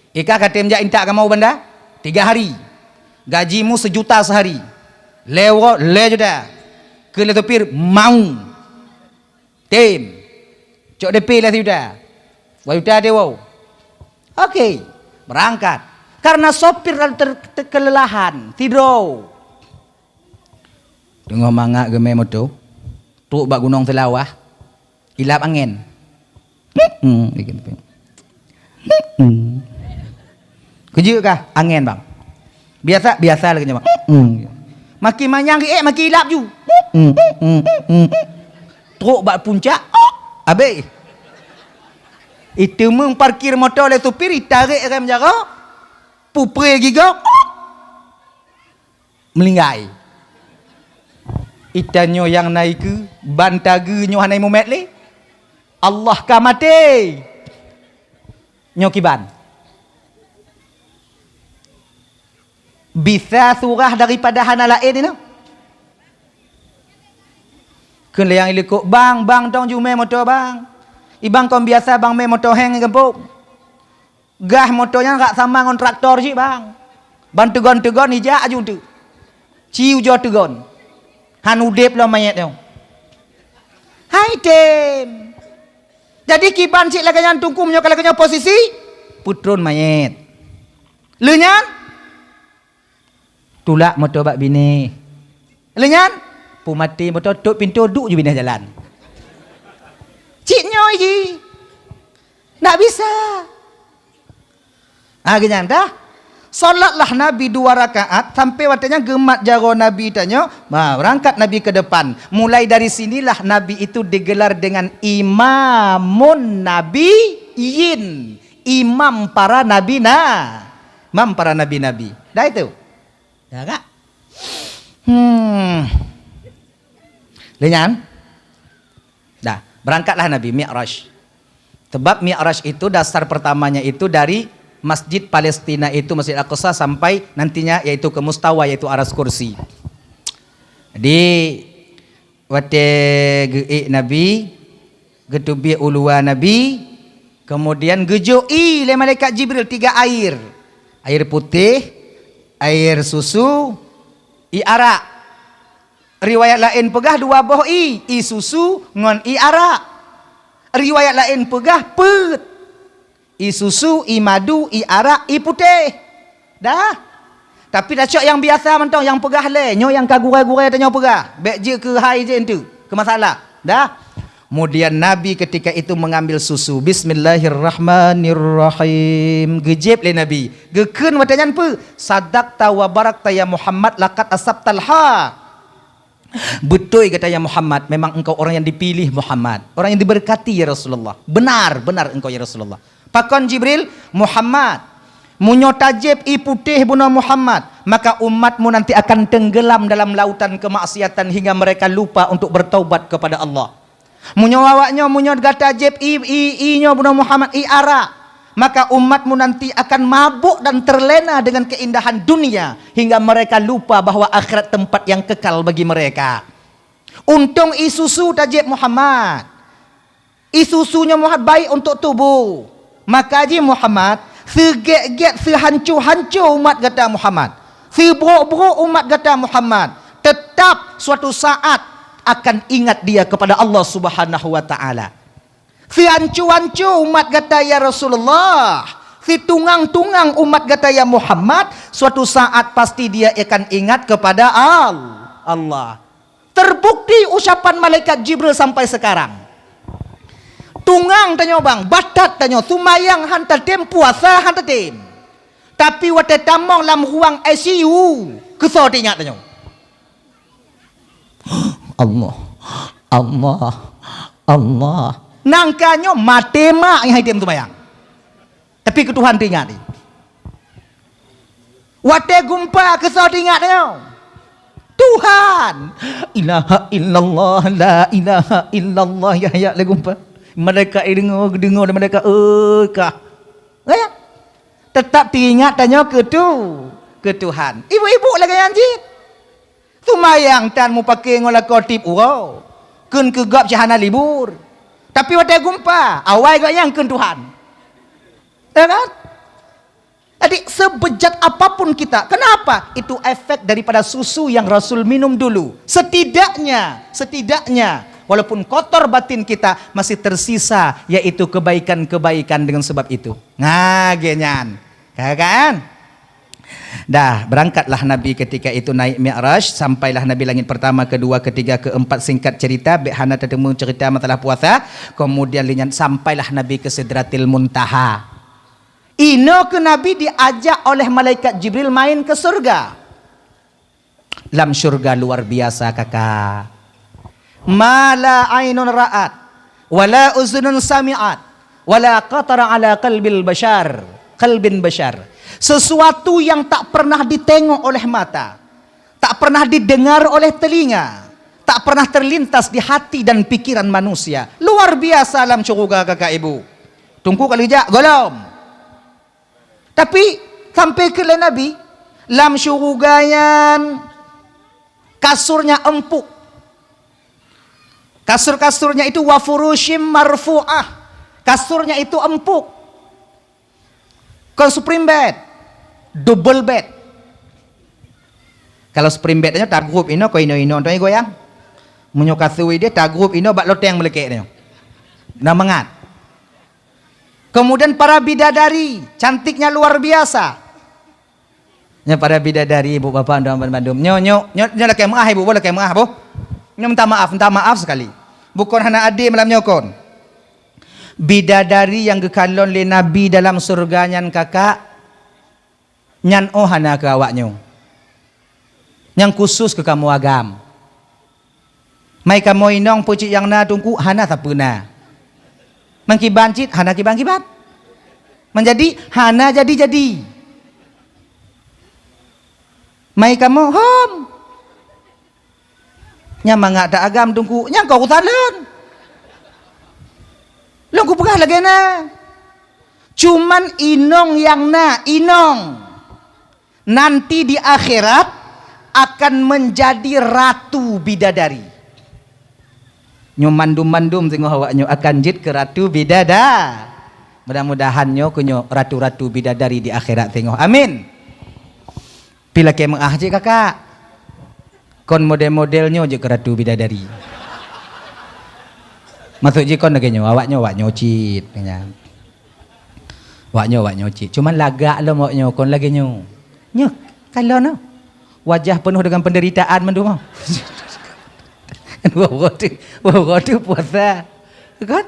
Ikah ka tem jak intat kamoe u Banda? Tiga hari. Gajimu sejuta sehari. Lé uroe, lé juta. Keu lé sopir, mau. Tem. Cok D P lé sijuta. Dua juta deh, wow. Oke, berangkat. Karena sopir ter-, ter-, kelelahan, tidur. Teungoh mangat geumé moto, trok bak Gunong Seulawah, ilap angén. Hmm, hmm. Keujeut kah? Angén, bang. Biasa, biasa lagèe nyan, bang. Hmm. Makin manyang riék, makin ilap ju. Hmm, hmm, hmm. Trok bak puncak, abéh. Iteumeung parkir moto lé supir, itarek rem jaroe, pupré gigoe, meulinggai. Itanyoe nyang na ikeue, ban tageue nyoe hana imumet lé. Allah ka maté. Nyoe kiban. Bisa surah daripada hana laén inoe. Kheun lé nyang ilikot, "Bang, bang, tong ju mé moto, bang. Ibang kon biasa bang mé moto héng i gampông." Gah moto nyan rak sama ngon traktor cit, bang. Ban teugon-teugon ijak aju teuk. Ci ujoe teugon. Han udeb lom manyét nyoe. Hai tem. Jadi kiban cit lagèe nyan teungku, meunyoe ka lagèe nyoe posisi, peutron manyét. Lheueh nyan, tulak moto bak binéh. Lheueh nyan, peumaté moto, tôp pintoe, duek ju binéh jalan. Cit nyoe jih. Ndak bisa. Ha, geuh nyan dah. Salatlah Nabi dua rakaat, sampai watèe nyan geumat jaroe Nabi tanyoe, ha, berangkat Nabi ke depan. Mulai dari sinilah Nabi itu digelar dengan Imamun Nabiyyin, imam para nabi na-, imam para nabi-nabi. Dah itu. Dah, kak? Hmm. Lheueh nyan? Dah, berangkatlah Nabi Mi'raj. Sebab Mi'raj itu dasar pertamanya itu dari Masjid Palestina itu, Masjid Aqsa, sampai nantinya yaitu ke mustawa, yaitu aras kursi. Jadi, watèe geuék Nabi, geuteubiet u luwa Nabi, kemudian geujok ie lé malaikat Jibril tiga air. Air putéh, air susu, ie arak. Riwayat laén peugah dua boh ie, ie susu ngon ie arak. Riwayat laén peugah peuet. Ie susu, ie madu, ie arak, ie putéh. Dah. Tapi tacok nyang biasa mantong, nyang peugah lé, nyoe nyang ka gurèe-gurèe tanyoe peugah. Bèk jeuet keu hai jeuet enteuk, keu masalah. Dah. Kemudian Nabi ketika itu mengambil susu. Bismillahirrahmanirrahim. Geujép lé Nabi. Geukheun watèe nyan peue? "Sadaqta wa barakta ya Muhammad, laqad asabtal ha." Beutôi gata ya Muhammad, memang engkau orang yang dipilih Muhammad, orang yang diberkati ya Rasulullah. Benar, benar engkau ya Rasulullah. Pakon Jibril? Muhammad, meunyoe tajép ie putéh bunoe Muhammad, maka umatmu nanti akan tenggelam dalam lautan kemaksiatan hingga mereka lupa untuk bertaubat kepada Allah. Meunyoe awaknyoe, meunyoe gata jép ie, ie, ie nyoe bunoe Muhammad, ie arak, maka umatmu nanti akan mabuk dan terlena dengan keindahan dunia hingga mereka lupa bahwa akhirat tempat yang kekal bagi mereka. Untông ie susu tajép Muhammad. Ie susu nyoe Muhammad baik untuk tubuh. Maka jih Muhammad, seugét-gét, seuhanco-hanco umat gata Muhammad, seubrok-brok umat gata Muhammad, tetap suatu saat akan ingat dia kepada Allah Subhanahu wa Ta'ala. Seuhanco-hanco umat gata, ya Rasulullah, Si tungang-tungang umat gata ya Muhammad, suatu saat pasti dia akan ingat kepada Al-, Allah. Terbukti ucapan malaikat Jibril sampai sekarang. Tungang tanyoe bang, batat tanyoe, sumayang han tatem, puasa han tatem. Tapi watée tamong lam ruang I C U, keusoe teuingat tanyoe. Allah, Allah, Allah. Nangka nyoe maté mak nyang hai tem seumayang. Tapi keu Tuhan teuingat. Watée gumpa keusoe teuingat nyoe. Tuhan. Ilaha illallah, la ilaha illallah, ya, ya, lé gumpa. Malaikat deungoe, deungoe malaikat, eh, kah. Ya? Tetap teuingat tanyoe keu tu, keu Tuhan. Ibu-ibu lagée nyan cit. Seumayang tan mupake ngon lakoe tiep uroe. Kheun keu gob cit hana libur. Tapi watée gumpa, awai gobnyan kheun Tuhan. Ya kan? Jadi, sebejat apapun kita, kenapa? Itu efek daripada susu yang Rasul minum dulu. Setidaknya, setidaknya, walaupun kotor batin kita, masih tersisa, yaitu kebaikan-kebaikan dengan sebab itu. Nah, geuh nyan. Ka kan? Dah, berangkatlah Nabi ketika itu naik Mi'raj, sampailah Nabi langit pertama, kedua, ketiga, keempat. Singkat cerita, bék hana teuteumu cerita masalah puasa. Kemudian lé nyan sampailah Nabi ke Sidratil Muntaha. Inoe keu Nabi diajak oleh malaikat Jibril main ke surga. Lam syurga luar biasa, kakak. Ma la ainun ra'at, wa la uzunun sami'at, wa la khatara ala qalbil bashar, qalbin bashar. Sesuatu yang tak pernah ditengok oleh mata, tak pernah didengar oleh telinga, tak pernah terlintas di hati dan pikiran manusia. Luar biasa lam syurga, kakak ibu. Teungku ka lheueh jak? Golom. Tapi sampai keu lé Nabi, lam syurga nyan kasurnya empuk. Kasur-kasurnya itu wa furushim marfu'ah. Kasurnya itu empuk. Kon spring bed, double bed. Kalau spring bed nyoe tagrup inoe, kon inoe-inoe tu goyang. Meunyoe kasur ideh tagrup inoe bak loteng meulekek nyoe. Nah, mangat. Kemudian para bidadari, cantiknya luar biasa. Nyoe para bidadari, ibu bapak dan bandum. Nyoe, nyoe, nyoe, nyoe lakée meu'ah, ibu, boh lakée meu'ah, boh. Nyoe minta maaf, minta maaf sekali. Bukon hana adé malam nyoe kon. Bidadari nyang geukalon lé Nabi dalam syurga nyan, kakak, nyan oh hana keu awaknyoe. Nyang khusus keu kamoe agam. Mai kamoe inong peue cit nyang na teungku, hana sapeue na. Meukiban cit hana kiban-kiban. Meujadi hana jadi-jadi. Mai kamoe hom. Nyang mangat ta agam teungku, nyang ka urusan lôn. Lôn kupeugah lagée na. Cuman inong nyang na, inong. Nanti di akhirat akan menjadi ratu bidadari. Nyoe mandum-mandum singoh awaknyoe akan jeuet keu ratu bidada-. Mudah-mudahan nyoe keu nyoe ratu-ratu bidadari di akhirat singoh. Amin. Pi lakée meu'ah cit, kakak. Kon model-model nyoe jeuet keu ratu bidadari. Maksud jih kon lagée nyoe, awaknyoe, awaknyoe cit, nyan. Awaknyoe, awaknyoe cit. Cuman lagak lom awaknyoe kon lagée nyoe. Nyoe, kalon nyoe. Wajah penuh dengan penderitaan mandum. Dua uroe tu, dua uroe tu puasa. Kan?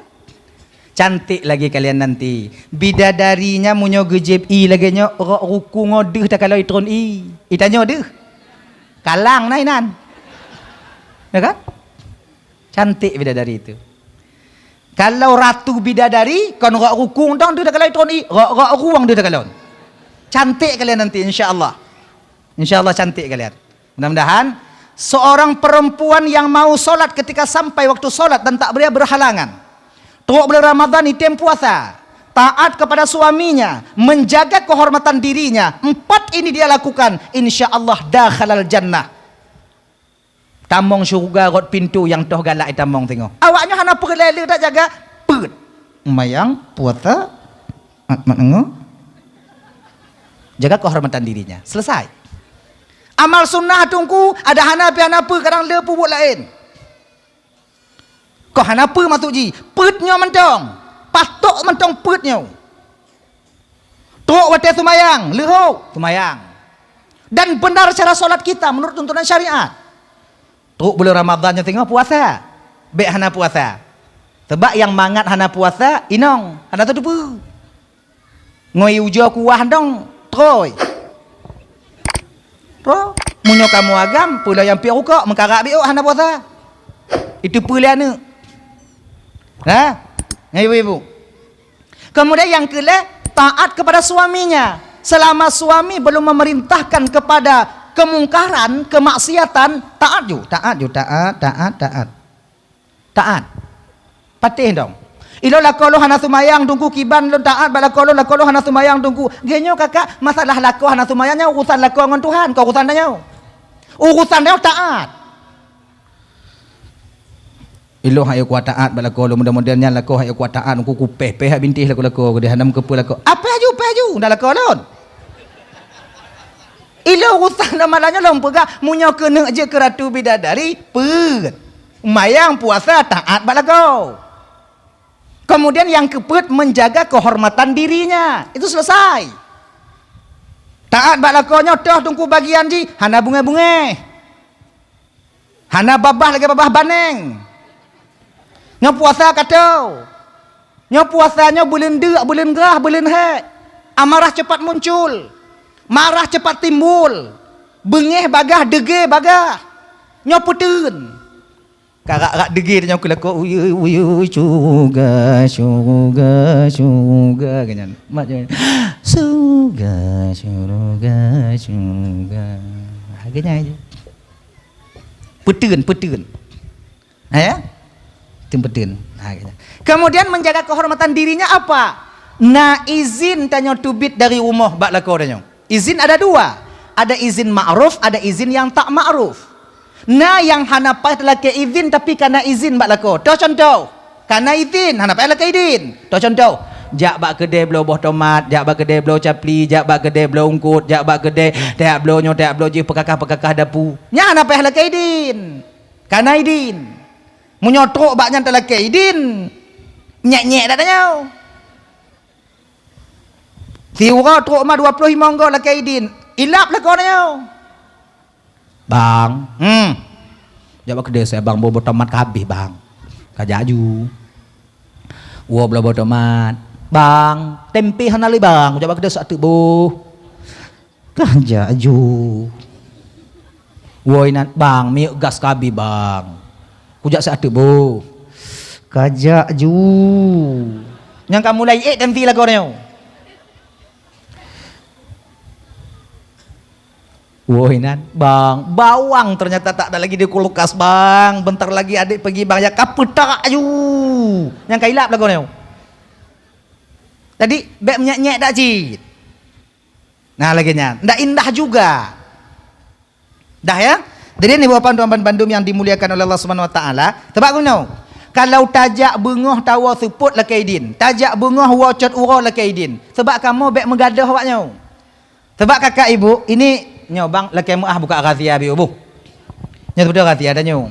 Cantik lagi kalian nanti. Bidadari nyan meunyoe geujieb ie lagée nyoe, rok ruku ngon deuh takalon itron ie. Itanyoe deuh. Kalang na inan. Ya kan? Cantik bidadari itu. Kalau ratu bidadari, kon rok ruku dong deuh takalon itron ie, rok, rok rueng deuh takalon. Cantik kalian nanti, insya Allah. Insya Allah cantik kalian. Mudah-mudahan seorang perempuan yang mau sholat ketika sampai waktu sholat dan tak boleh berhalangan. Trok bulan Ramadan item puasa, taat kepada suaminya, menjaga kehormatan dirinya. Empat ini dia lakukan, insya Allah dakhalal jannah. Tamong syurga rot pintu nyang toh galak itamong singoh. Awaknyoe hana peureulée le tajaga, peuet. Mayang, puasa, mat-mat ngo. Jaga kehormatan dirinya. Selesai. Amal sunnah teungku, ada hana pi hana peue, kadang le peubuet laén. Kok hana peue maksud jih, peuet nyoe mantong. Patok mantong peuet nyoe. Trok watée seumayang, leuhok, seumayang. Dan benar cara solat kita menurut tuntunan syariat. Trok buleuen Ramadhan nyoe singoh puasa. Bék hana puasa. Sabab nyang mangat hana puasa, inong, hana tateupeue. Ngon ié ujoe kuah dong, trôi. Trôi. Meunyoe kamoe agam, peue lom nyang piep rukok, meukarak biôk hana puasa. Itu peue lé aneuk. Nah, ngon ibu-ibu. Kemudian yang kelima, taat kepada suaminya. Selama suami belum memerintahkan kepada kemungkaran, kemaksiatan, taat ju, taat ju, taat, taat, taat. Taat. Patéh dong. Ilôn lakoe lôn hana seumayang, Teungku, kiban lôn taat bak lakoe lôn, lakoe lôn hana seumayang, Teungku. Geuh nyoe kakak, masalah lakoe hana seumayang nyoe urusan lakoe ngon Tuhan, kon urusan tanyoe. Urusan tanyoe taat. Ilôn hana kuat taat bak lakoe lôn, mudah-mudahan nyan lakoe hana kuat taat, Teungku, kupéh-péh bintéh lakoe-lakoe, geuh hana meukeupeu lakoe. Ah, péh ju, péh ju, dah lakoe lôn. Ilôn urusan lôn malam nyoe lôn peugah, meunyoe keuneuk jeuet keu ratu bidadari, peuet. Seumayang, puasa, taat bak lakoe. Kemudian yang keempat, menjaga kehormatan dirinya. Itu selesai. Taat bak lakoe nyoe toh Teungku bagian jih, hana beungéh-beungéh. Hana babah lagée babah baneng. Nyoe puasa ka tho. Nyoe puasa nyoe buleuen deuk, buleuen grah, buleuen hék. Amarah cepat muncul. Marah cepat timbul. Beungéh bagaih, deugée bagaih. Nyoe peuteun. Ka rak-rak deugée tanyoe keu lakoe, "Uyui, uyui, syuruga, syuruga, syuruga," keu nyan. Mat je, "Syuruga, syuruga, syuruga." Ha, keu nyan je. Peuteun, peuteun. Ha, ya? Peuteun, peuteun. Ha, keu nyan. Kemudian menjaga kehormatan dirinya apa? Na izin tanyoe teubiet dari rumoh bak lakoe tanyoe. Izin ada dua. Ada izin ma'ruf, ada izin nyang tak ma'ruf. Na nyang hana payah talakée izin, tapi ka na izin bak lakoe. Toh cuntoh, ka na izin, hana payah lakée idin. Toh cuntoh, jak bak keudée bloe boh tomat, jak bak keudée bloe capli, jak bak keudée bloe eungkôt, jak bak keudée, tajak bloe nyoe, tajak bloe jih, peukakah-peukakah dapu. Nyan hana payah lakée idin. Ka na idin. Meunyoe trok bak nyan talakée idin, nyék-nyék dak tanyoe. Siuroe trok ma dua ploh limong goe lakée idin. Ilab lakoe nyoe. "Bang, hmm. Jak bak keudée seué, Bang, boh, boh tomat ka habéh, Bang. Ka jak ju. Woe bloe boh tomat. Bang, tempe hana lé, Bang. Jak bak keudée seué teuk boh." Ka jak ju. Woe inan, "Bang, minyeuk gas ka habéh, Bang. Kujak seué teuk boh." Ka jak ju. Nyang ka mulai ék tempi lagoe nyoe. Woe inan, "Bang, bawang ternyata tak ada lagi di kulkas, Bang. Bentar lagi adék pergi, Bang, ya." Ka peutak ju. Nyang ka ilab lagoe nyoe. Jadi, bék menyék-nyék dak cit. Nah, lagée nyan. Ndak indah juga. Dah ya? Jadi, ni Bapak Tuan bandum yang dimuliakan oleh Allah Subhanahu Wa Taala, teuba geuno. Kalau tajak beungoh tawoe seupôt lakée idin, tajak beungoh woe cot uroe lakée idin, sebab kamoe bék meugadoh awak nyoe. Sebab kakak ibu, ini nyoe bang lakée meuah buka rahsia biu bu. Nyoe beutôi rahsia dah nyoe.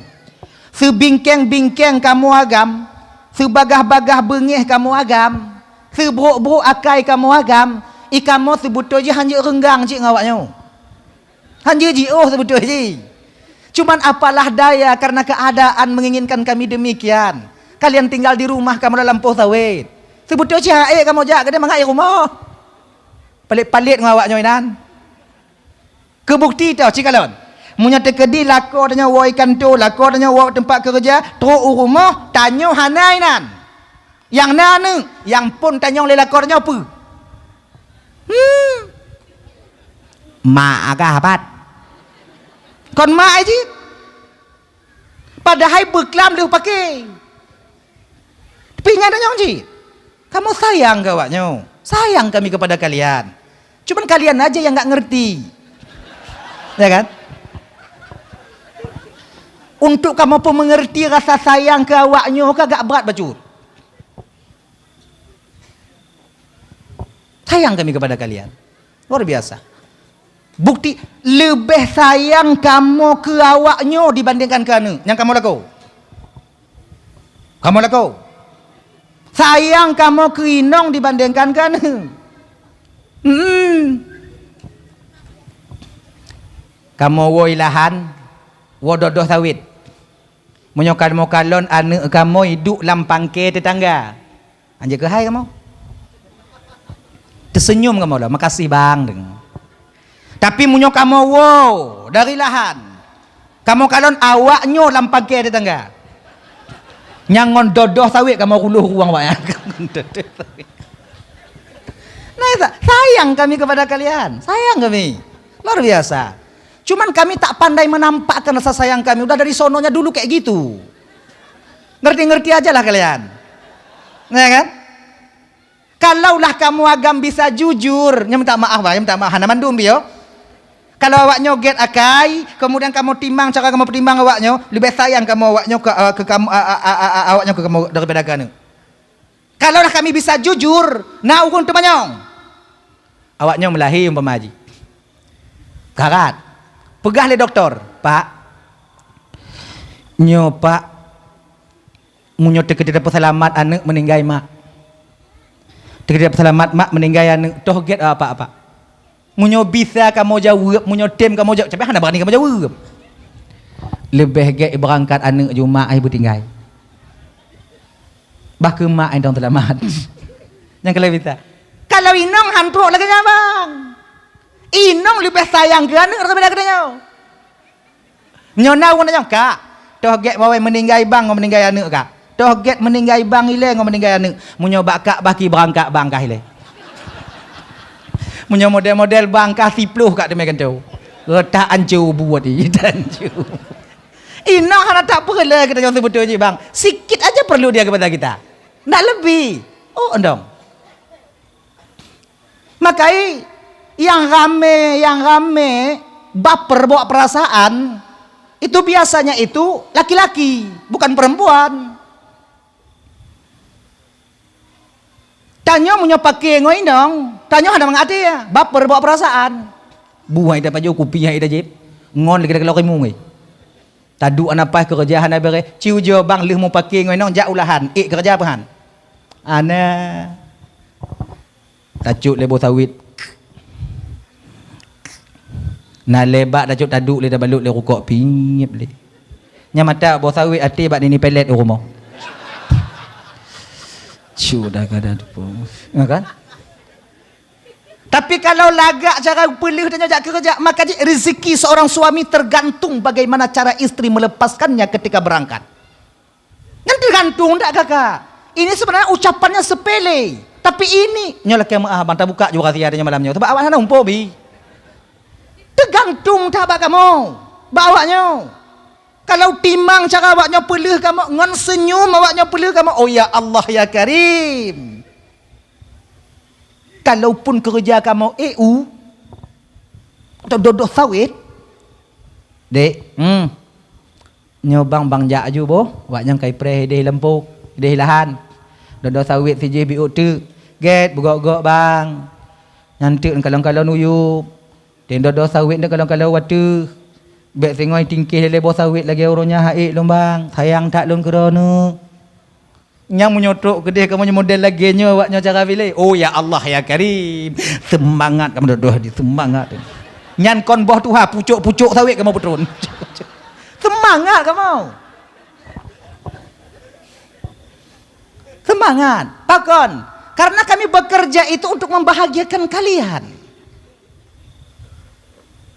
Seubingkeng-bingkeng kamoe agam, seubagah-bagah beungéh kamoe agam, seubrok-brok akai kamoe agam, i kamoe seubeutôi jih hanjeuet reunggang cit ngon awak nyoe. Hanjeuet jiôh seubeutôi jih. Cuman apalah daya karena keadaan menginginkan kami demikian. Kalian tinggal di rumah kamoe lam lampôh sawét. Seubeutôi jih hana ék kamoe jak keudeh mangat i rumoh. Palet-palet ngon awak nyoe inan. Keubukti teuh cikalon. Meunyoe teukeudi lakoe tanyoe woe i kantô, lakoe tanyoe woe teumpat keureuja, trok u rumoh, tanyoe hana inan. Nyang na aneuk, nyang phon tanyong lé lakoe tanyoe peue? Hmm. Mak agah bat. Kon mak jih. Padahai beuklam lheueh paké. Tapi nyan tanyong cit. Kamoe sayang keu awak nyoe. Sayang kami kepada kalian. Cuman kalian aja yang nggak ngerti. Ya kan? Untuk kamoe peumeungeurti rasa sayang keu awak nyoe ka agak brat bacut. Sayang kami kepada kalian. Luar biasa. Bukti leubeh sayang kamoe keu awak nyoe dibandingkan keu aneuk nyang kamoe lakoe. Kamoe lakoe. Sayang kamoe keu inong dibandingkan keu aneuk. Hmm. Kamoe woe i lahan, woe dodoh sawét. Meunyoe kamoe kalon aneuëk kamoe duek lam pangke teutangga, anjeuk keuhai kamoe. Teuseunyum kamoe lom, "Makasih, Bang," deungon. Tapi meunyoe kamoe woe dari lahan, kamoe kalon awaknyoe lam pangke teutangga, nyang ngon dodoh sawét kamoe kuloh ruang awaknyan. Nah, sa-, sayang kami kepada kalian. Sayang kami. Luar biasa. Cuman kami tak pandai menampakkan rasa sayang kami. Udah dari sononya dulu kayak gitu. Ngerti-ngerti aja lah kalian. Ya kan? Kalaulah kamoe agam bisa jujur, nyan minta maaf, bah, minta maaf, hana mandum, bio. Kalau awaknyoe gét akai, kemudian kamoe timang cara kamoe peutimang awaknyoe, leubeh sayang kamoe awaknyoe ke, eh, ke kamoe, a, a, a, a, a, awaknyoe ke kamoe daripada keuneuk. Kalaulah kami bisa jujur, na ureuëng teumanyong. Awaknyoe meulahé umpama jih. Karat. Peugah lé doktor, "Pak, nyoe, Pak, meunyoe teukeudeh peuseulamat aneuëk meuninggai mak. Teukeudeh peuseulamat mak meuninggai aneuëk, toh gét apa-apa." Meunyoe bisa kamoe jaweueb, meunyoe tem kamoe jaweueb, tapi hana barani kamoe jaweueb. Leubeh gét beurangkat aneuëk ju mak ai beutinggai. Bah keu mak ai dong seulamat. Nyang keulah bisa. Kalau inong han trok lagée nyan, Bang. Inong leubeh sayang keu aneuëk daripada geutanyoe. Nyoe na ureuëng nyoe, "Kak, toh gét bawai meuninggai bang ngon meuninggai aneuëk, Kak. Toh gét meuninggai bang ilée ngon meuninggai aneuëk. Meunyoe bak kak bah ki beurangkat bang kah ilée. Meunyoe model-model bang kah siploh kak teumé gantoe. Reutak ancu buet i, ancu." Inong hana tak peureulee kita nyoe seubeutôi jih, Bang. Sikit aja perlu dia kepada kita. Ndak lebih. Oh, endong. Makai nyang ramé, nyang ramé baper bawa perasaan, itu biasanya itu laki-laki, bukan perempuan. Tanyoe meunyoe paké ngon inong, tanyoe hana mangat até, baper bawa perasaan. Buah ida pajoh kupi nyang ida jép, ngon lagi kalau rimu ngai. Taduek hana paih keureuja hana béreh, ci ujoe bang lheueh meupaké ngon inong jak ulahan, ék keureuja peuhan. Ana. Tacok lé boh sawit. Na lé bak tacok taduek lé tabalot lé rukok pingép lé. Nyang mata boh sawit até bak nini pelet u rumoh. Cu dah kada teupeu. Ya kan? Tapi kalau lagak cara peuleuh dan jak keureuja, maka jih rezeki seorang suami tergantung bagaimana cara istri melepaskannya ketika berangkat. Nyan tergantung dak kakak. Ini sebenarnya ucapannya sepele. Tapi ini, nyoe lakée meuah bang, tabuka juga rahsia nyoe malam nyoe. Sebab awak hana umpo bi. Tergantung dak bak kamoe, bak awak nyoe. Kalau timang cara awak nyoe peuleuh kamoe, ngon senyum awak nyoe peuleuh kamoe, "Oh ya Allah ya Karim." Kalaupun keureuja kamoe ék u, atau dodoh sawit, "Dek, hmm, nyoe bang, bang jak aju boh, wak nyang kai preh ideh lampôh, ideh lahan. Dodoh sawit sijih biôk teuk, gét beugok-gok bang. Nyan teuk kalon-kalon uyueb, dan dodoh sawit dan kalon-kalon wateuh. Bék singoh tingkih lé boh sawit lagée uroe nyan ha'ék lôn bang, sayang that lôn keudroe neuk." Nyang meunyoe trok keudeh kamoe nyoe model lagée nyoe awak nyoe cara bilé. Oh ya Allah ya Karim. Seumangat kamoe dodoh di seumangat. Nyan kon boh tuha pucok-pucok sawit kamoe peutron. Seumangat kamoe. Seumangat. Pakon? Karena kami bekerja itu untuk membahagiakan kalian.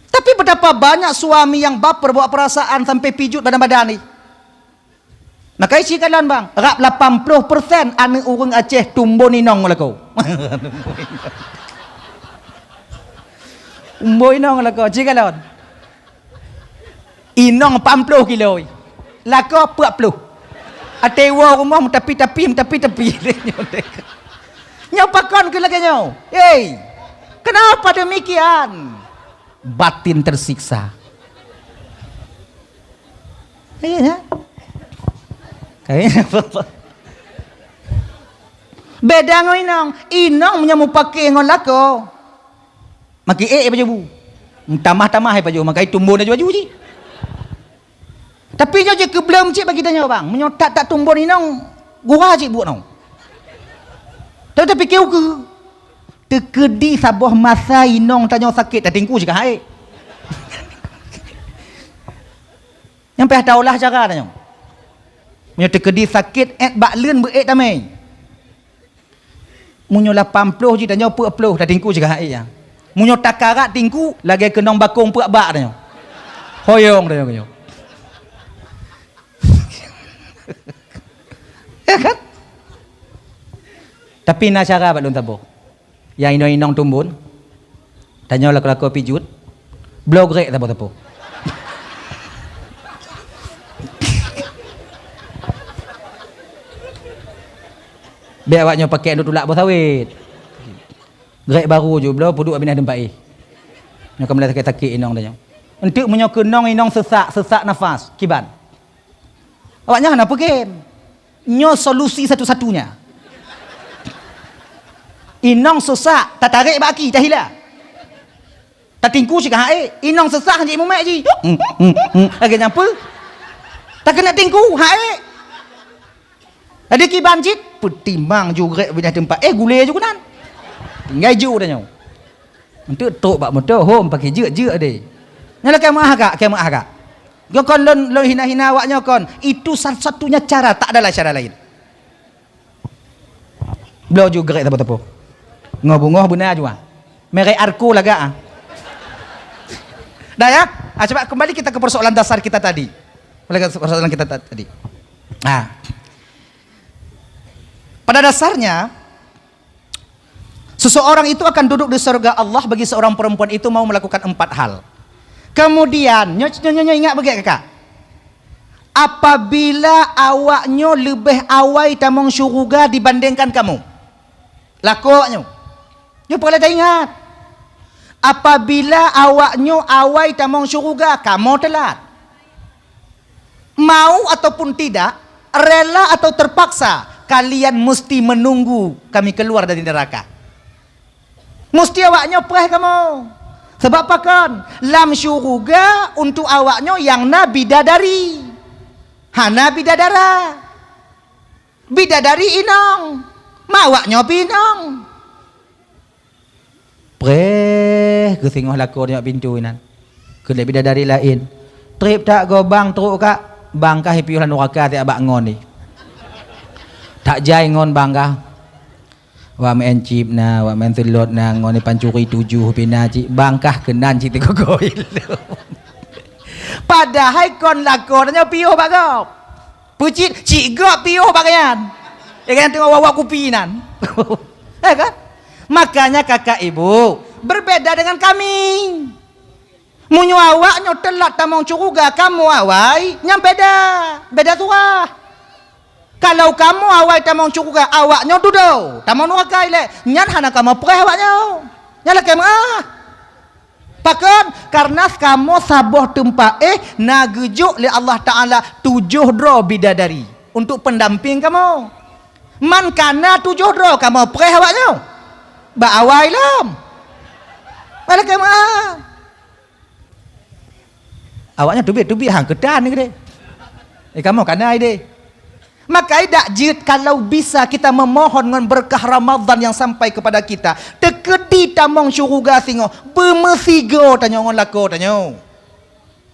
Tapi betapa banyak suami yang baper bawa perasaan sampai pijut badan-badan ni. Maka isi kalon bang, rab lapan ploh persen aneuk ureueng Aceh tumbon inong lakoe. Tumbon inong lakoe, ci kalon. Inong lapan ploh kilo. Lakoe peuet ploh. Até woe rumoh meutapi-tapi, meutapi-tapi. Nyoe pakon keu lagée nyoe? Hei, kenapa demikian? Batin tersiksa. Iya, ya? Kayaknya apa-apa. Beda ngon inong. Inong meunyoe mupake ngon lakoe, maki ék baju bu. Tamah-tamah baju, makai tumbon baju ji. Tapi nyoe jeuet keu bleuem cit bagi tanyoe bang. Meunyoe that-that tumbon inong, gura cit buet nong. Tapi tapike ukeue. Teukeudi saboh masa inong tanyoe sakét, tatingku sikah ék. Nyang payah taolah cara tanyoe. Meunyoe teukeudi sakét, ék bak leuen beu ék tamé. Meunyoe lapan ploh jih tanyoe peuet ploh, tatingku sikah ék nyan. Meunyoe takarat tingku, lagée keunong bakong peuet bak tanyoe. Hoyong tanyoe nyoe. Ya kan? Tapi na cara bak lôn saboh. Nyang inong-inong tumbon, tanyoe lakoe-lakoe pijuet, bloe grek sapo-sapo. Bék awak nyoe pakék untuk tulak boh sawét. Grek baru ju bloe peuduek binah teumpat éh. Nyoe ka mulai sakét-sakét inong tanyoe. Enteuk meunyoe keunong inong seusak, seusak nafas, kiban. Awaknyan hana peugém. Nyoe solusi satu-satunya. Inong seusak, tatarék bak aki, tahila. Tatingku sikah ék, inong seusak hanjeuet mumet jih. Lagée nyan peue? Takeuneuk tingku, ha ék. Jadi kiban cit, peutimang ju grek binah teumpat. Eh, gulé ju keunan. Tinggai ju tanyoe. Enteuk trok bak moto, hom pakai jeuet-jeuet deh. Nyan lakée meuah kak, lakée meuah kak. Nyoe kon lôn, lôn hina-hina awak nyoe kon. Itu satu-satunya cara, tak adalah cara lain. Bloe ju grek teupeu-teupeu. Ngo beungoh beuna ju ah. Merek Arco lagak ah. Dah ya? Ah, coba kembali kita ke persoalan dasar kita tadi. Kembali ke persoalan kita ta-, tadi. Ah. Pada dasarnya, seseorang itu akan duduk di surga Allah bagi seorang perempuan itu mau melakukan empat hal. Kemudian, nyo, nyo, nyo, nyo ingat beugét kakak. Apabila awak nyoe leubeh awai tamong syuruga dibandingkan kamoe. Lakoe awak nyoe. Nyoe peureulée taingat. Apabila awak nyoe awai tamong syuruga, kamoe teulat. Mau ataupun tidak, rela atau terpaksa, kalian mesti menunggu kami keluar dari neraka. Musti awak nyoe preh kamoe. Sebab pakon? Lam syuruga untuk awak nyoe nyang na bidadari. Hana bidadara. Bidadari inong. Ma awak nyoe pih inong. Preh, geusingoh lakoe nyoe pintoe inan. Keu lé bidadari laén. Treb that goe bang trok kak, bang kah piôh lam nuraka siat bak ngon ni. That jai ngon bang kah. Wak meu'en cip na, wak meu'en seulot na, ngon ni pancuri tujoh pih na cit, bang kah keunan cit teugoe-goe ilong. Padahai kon lakoe tanyoe piôh bak gob. Peucit cit gob piôh bak nyan. Ya kan, teungoh wak-wak kupi nan. Ya kan? Makanya kakak ibu, berbeda dengan kami. Meunyoe awak nyoe teulat tamong syuruga, kamoe awai, nyan beda. Beda surah. Kalau kamoe awai tamong syuruga, awak nyoe dudoe tamong nuraka ilée, nyan hana kamoe preh awak nyoe. Nyan lakée meu'ah. Pakon? Karena kamoe saboh teumpat éh na geujok lé Allah Taala tujoh droe bidadari untuk pendamping kamoe. Man kana tujoh droe kamoe preh awak nyoe. Bak awai lom. Nyan lakée meu'ah. Awaknyan teubiet-teubiet han keutan ni keudeh. Eh, kamoe kana ideh. Maka dak jeuet kalau bisa kita memohon ngon berkah Ramadan yang sampai kepada kita. Teukeudi tamong syuruga singoh, beumeusigoe tanyoe ngon lakoe tanyoe.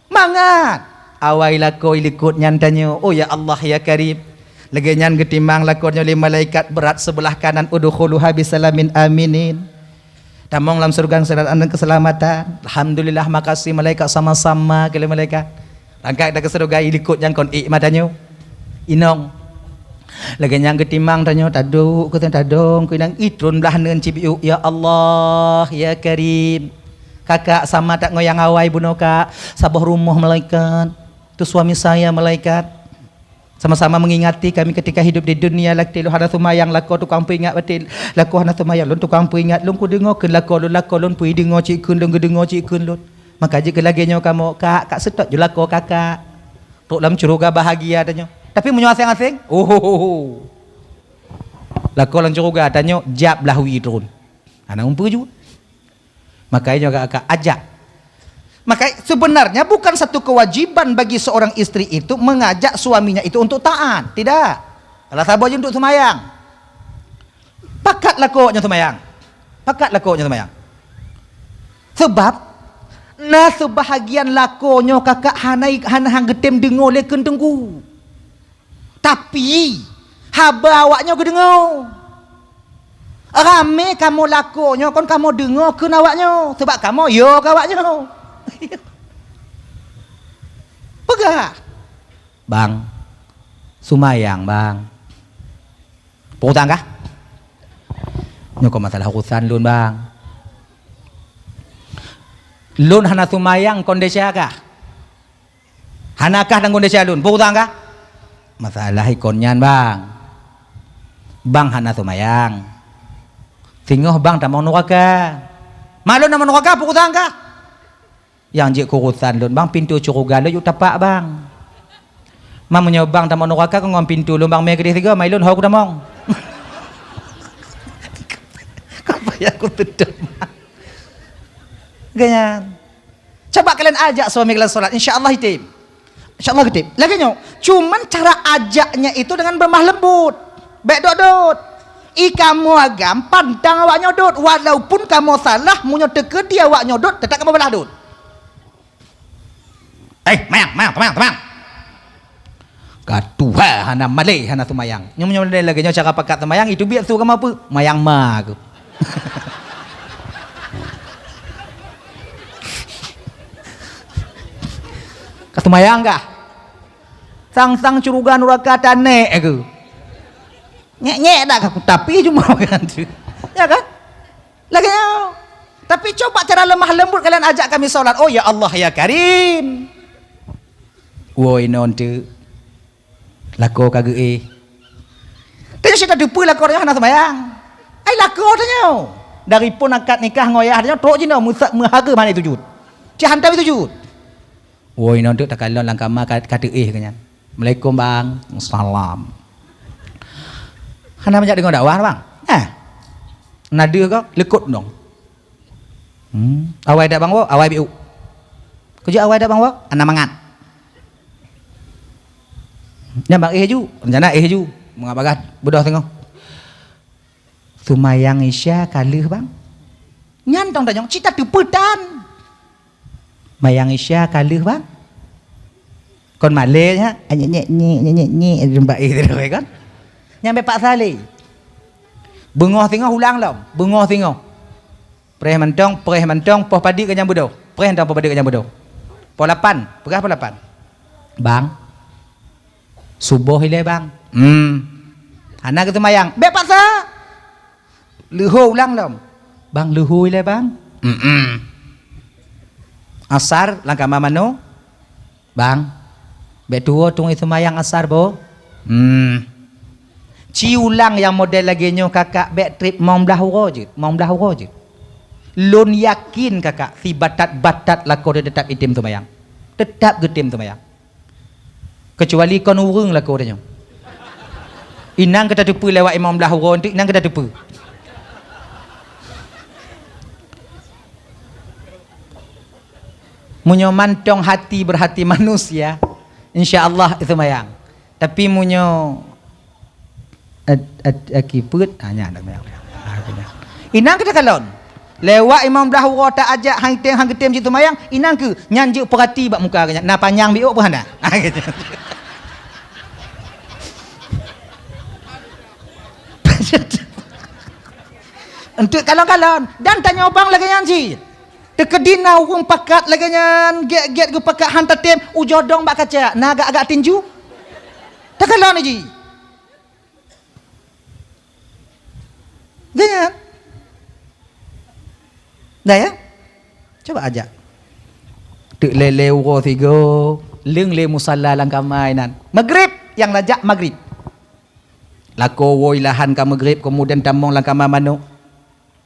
Mangat! Awai lakoe likot nyan tanyoe, "Oh ya Allah ya Karim." Lagée nyan geutimang lakoe nyoe lé malaikat beurat sebelah kanan, "Udkhuluha bisalamin aminin." Tamong lam syeuruga dalam keuseulamatan. Alhamdulillah, makasih malaikat, sama-sama keu lé malaikat. Rangkat that keu syeuruga, ilikot nyang kon ék mata nyoe. Inong. Lagée nyang geutimang tanyoe, taduek keu tadong keu inong, itron blah neuen cibiuk, "Ya Allah, ya Karim." Kakak sama that ngon nyang awai bunoe kak, saboh rumoh malaikat. Tu suami saya malaikat. Sama-sama mengingati kami ketika hidup di dunia, lagée lôn hana seumayang, lakoe tukang peuingat batin, lakoe hana seumayang, lôn tukang peuingat, lôn kudeungoe kheun lakoe lôn, lakoe lôn peudeungoe cit kheun lôn, geudeungoe cit kheun lôn. Maka jeuet keu lagée nyoe kamoe, kak, kak seutôt ju lakoe kakak. Trok lam syeuruga bahagia tanyoe. Tapi meunyoe aséng-aséng, ohohoho. Lakoe lam syeuruga tanyoe, jab blah wie tron. Hana umpeu ju. Maka nyoe ka, ka ajak. Maka sebenarnya bukan satu kewajiban bagi seorang istri itu mengajak suaminya itu untuk taat. Tidak. Salah saboh jih untuk seumayang. Pakat lakoe nyoe seumayang. Pakat lakoe nyoe seumayang. Sabab na seubahagian lakoe nyoe kakak hana, hana han geutem deungoe lé kheun teungku. Tapi haba awak nyoe geudeungoe. Ramé kamoe lakoe nyoe kon kamoe deungoe kheun awak nyoe, sabab kamoe yo keu awak nyoe. Peugah, "Bang, seumayang, Bang." Peue urusan kah? Nyoe kon masalah urusan lôn, Bang. Lôn hana seumayang kon desya kah? Hana kah tanggong desya lôn? Peue urusan kah? Masalah ikon nyan, Bang. Bang hana seumayang. Singoh Bang tamong nuraka. Ma lôn tamong nuraka, peue urusan kah? Nyang jeuet keu urusan lôn, Bang, pintoe syeuruga lôn yue tapak, Bang. Ma meunyoe Bang tamong nuraka, kon ngon pintoe lôn, Bang, mé keudeh sigoe, ma ilôn ho kutamong. Ka payah kuteudong. Geuh nyan. Coba kalian ajak suami kalian salat, insya Allah item. Insya Allah geutem. Lagèe nyoe, cuman cara ajaknya itu dengan berlemah lembut. Bèk dot-dot. I kamoe agam pantang awak nyoe dot, walaupun kamoe salah, meunyoe teukeudi awak nyoe dot, teutap kamoe balaih dot. Eh, mayang, mayang, teumayang, teumayang. Ka tuha hana malèe, hana seumayang. Nyoe, nyoe lagèe nyoe cara pakat seumayang, itu biet su kamoe peue? Mayang ma keuh. Ka seumayang kah? Sang-sang syeuruga nuraka tanèk keuh. Nyek-nyek dak ka kutapi cuma kan tu. Ya kan? Lagèe nyoe. Tapi coba cara lemah lembut kalian ajak kami salat. "Oh ya Allah ya Karim." Woi non tu. Lakoe ka geuéh. Tanyoe cit tateupeue lakoe tanyoe hana seumayang. Ai lakoe tanyoe. Dari phon akad nikah ngon yah tanyoe trok jinoe meusa-, meuhareuem hana sujud. Cit hantom sujud. Woi, nyan teuk takalon lam kama ka, ka teuéh geuh nyan. "Assalamualaikum, Bang." "Salam." Hana manjak deungoe dakwah, Bang? Eh. Na deuh gob, leukot dong. Hmm. "Awai dak, Bang, woe?" "Awai biuk." "Keujeuet awai dak, Bang, woe?" "Hana mangat." Nyan, Bang, éh ju. Rencana éh ju. Meungat bagaih beudôh teungoh. "Seumayang Isya ka lheueh, Bang." Nyan tong tanyong, cit tateupeue tan. "Mayang Isya ka lheueh, Bang." Kon malèe nyan, nyek, nyek, nyek, nyek, nyek, nyek, jumpa éh terus kan. Nyan bèk paksa lé. Beungoh singoh ulang lom, beungoh singoh. Preh mantong, preh mantong, poh padit ka nyang beudôh. Preh mantong poh padit ka nyang beudôh. Poh lapan, peugah poh lapan. "Bang, suboh ilèe, Bang." "Hmm." "Hana geuseumayang." "Bèk paksa." "Leuhô ulang lom." "Bang, leuhô ilèe, Bang." "Hmm." "Asar lam kama manoe." "Bang, bèk tuwoe tueng seumayang asar, boh." "Hmm." Ci ulang nyang model lagèe nyoe kakak, bèk trép limong blah uroe jeuet, limong blah uroe jeuet. Lôn yakin kakak, sibatat-batat lakoe teuh teutap item seumayang. Teutap geutem seumayang. Keucuali kon ureueng lakoe tanyoe. Inong ka tateupeue lewat limong blah uroe teuk, inong ka tateupeue. Meunyoe mantong hati beurhati manusia, insya Allah seumayang. Tapi meunyoe At-, at-, aki peuet, ha, nyan dah mayang. Ha, tu nyan. Inong keu takalon. Lewat limong blah uroe ta ajak han geutem, han geutem cit seumayang, inong keu nyan jeuet peurati bak muka geuh nyan. Na panyang biôk peue hana? Ha, gitu. Enteuk kalon-kalon. Dan tanyoe bang lagèe nyan cit. Teukeudi na ureueng pakat lagèe nyan, gèt-gèt geupakat han tatem, ujoe dong bak kaca, na agak-agak tinju. Takalon ji. Geuh nyan. Dah ya? Coba ajak. Teuk lé-lé uroe sigoe, leueng lé musala lam kama inan. Magrib, nyang lajak magrib. Lakoe woe lahan ka magrib, kemudian tamong lam kama manok.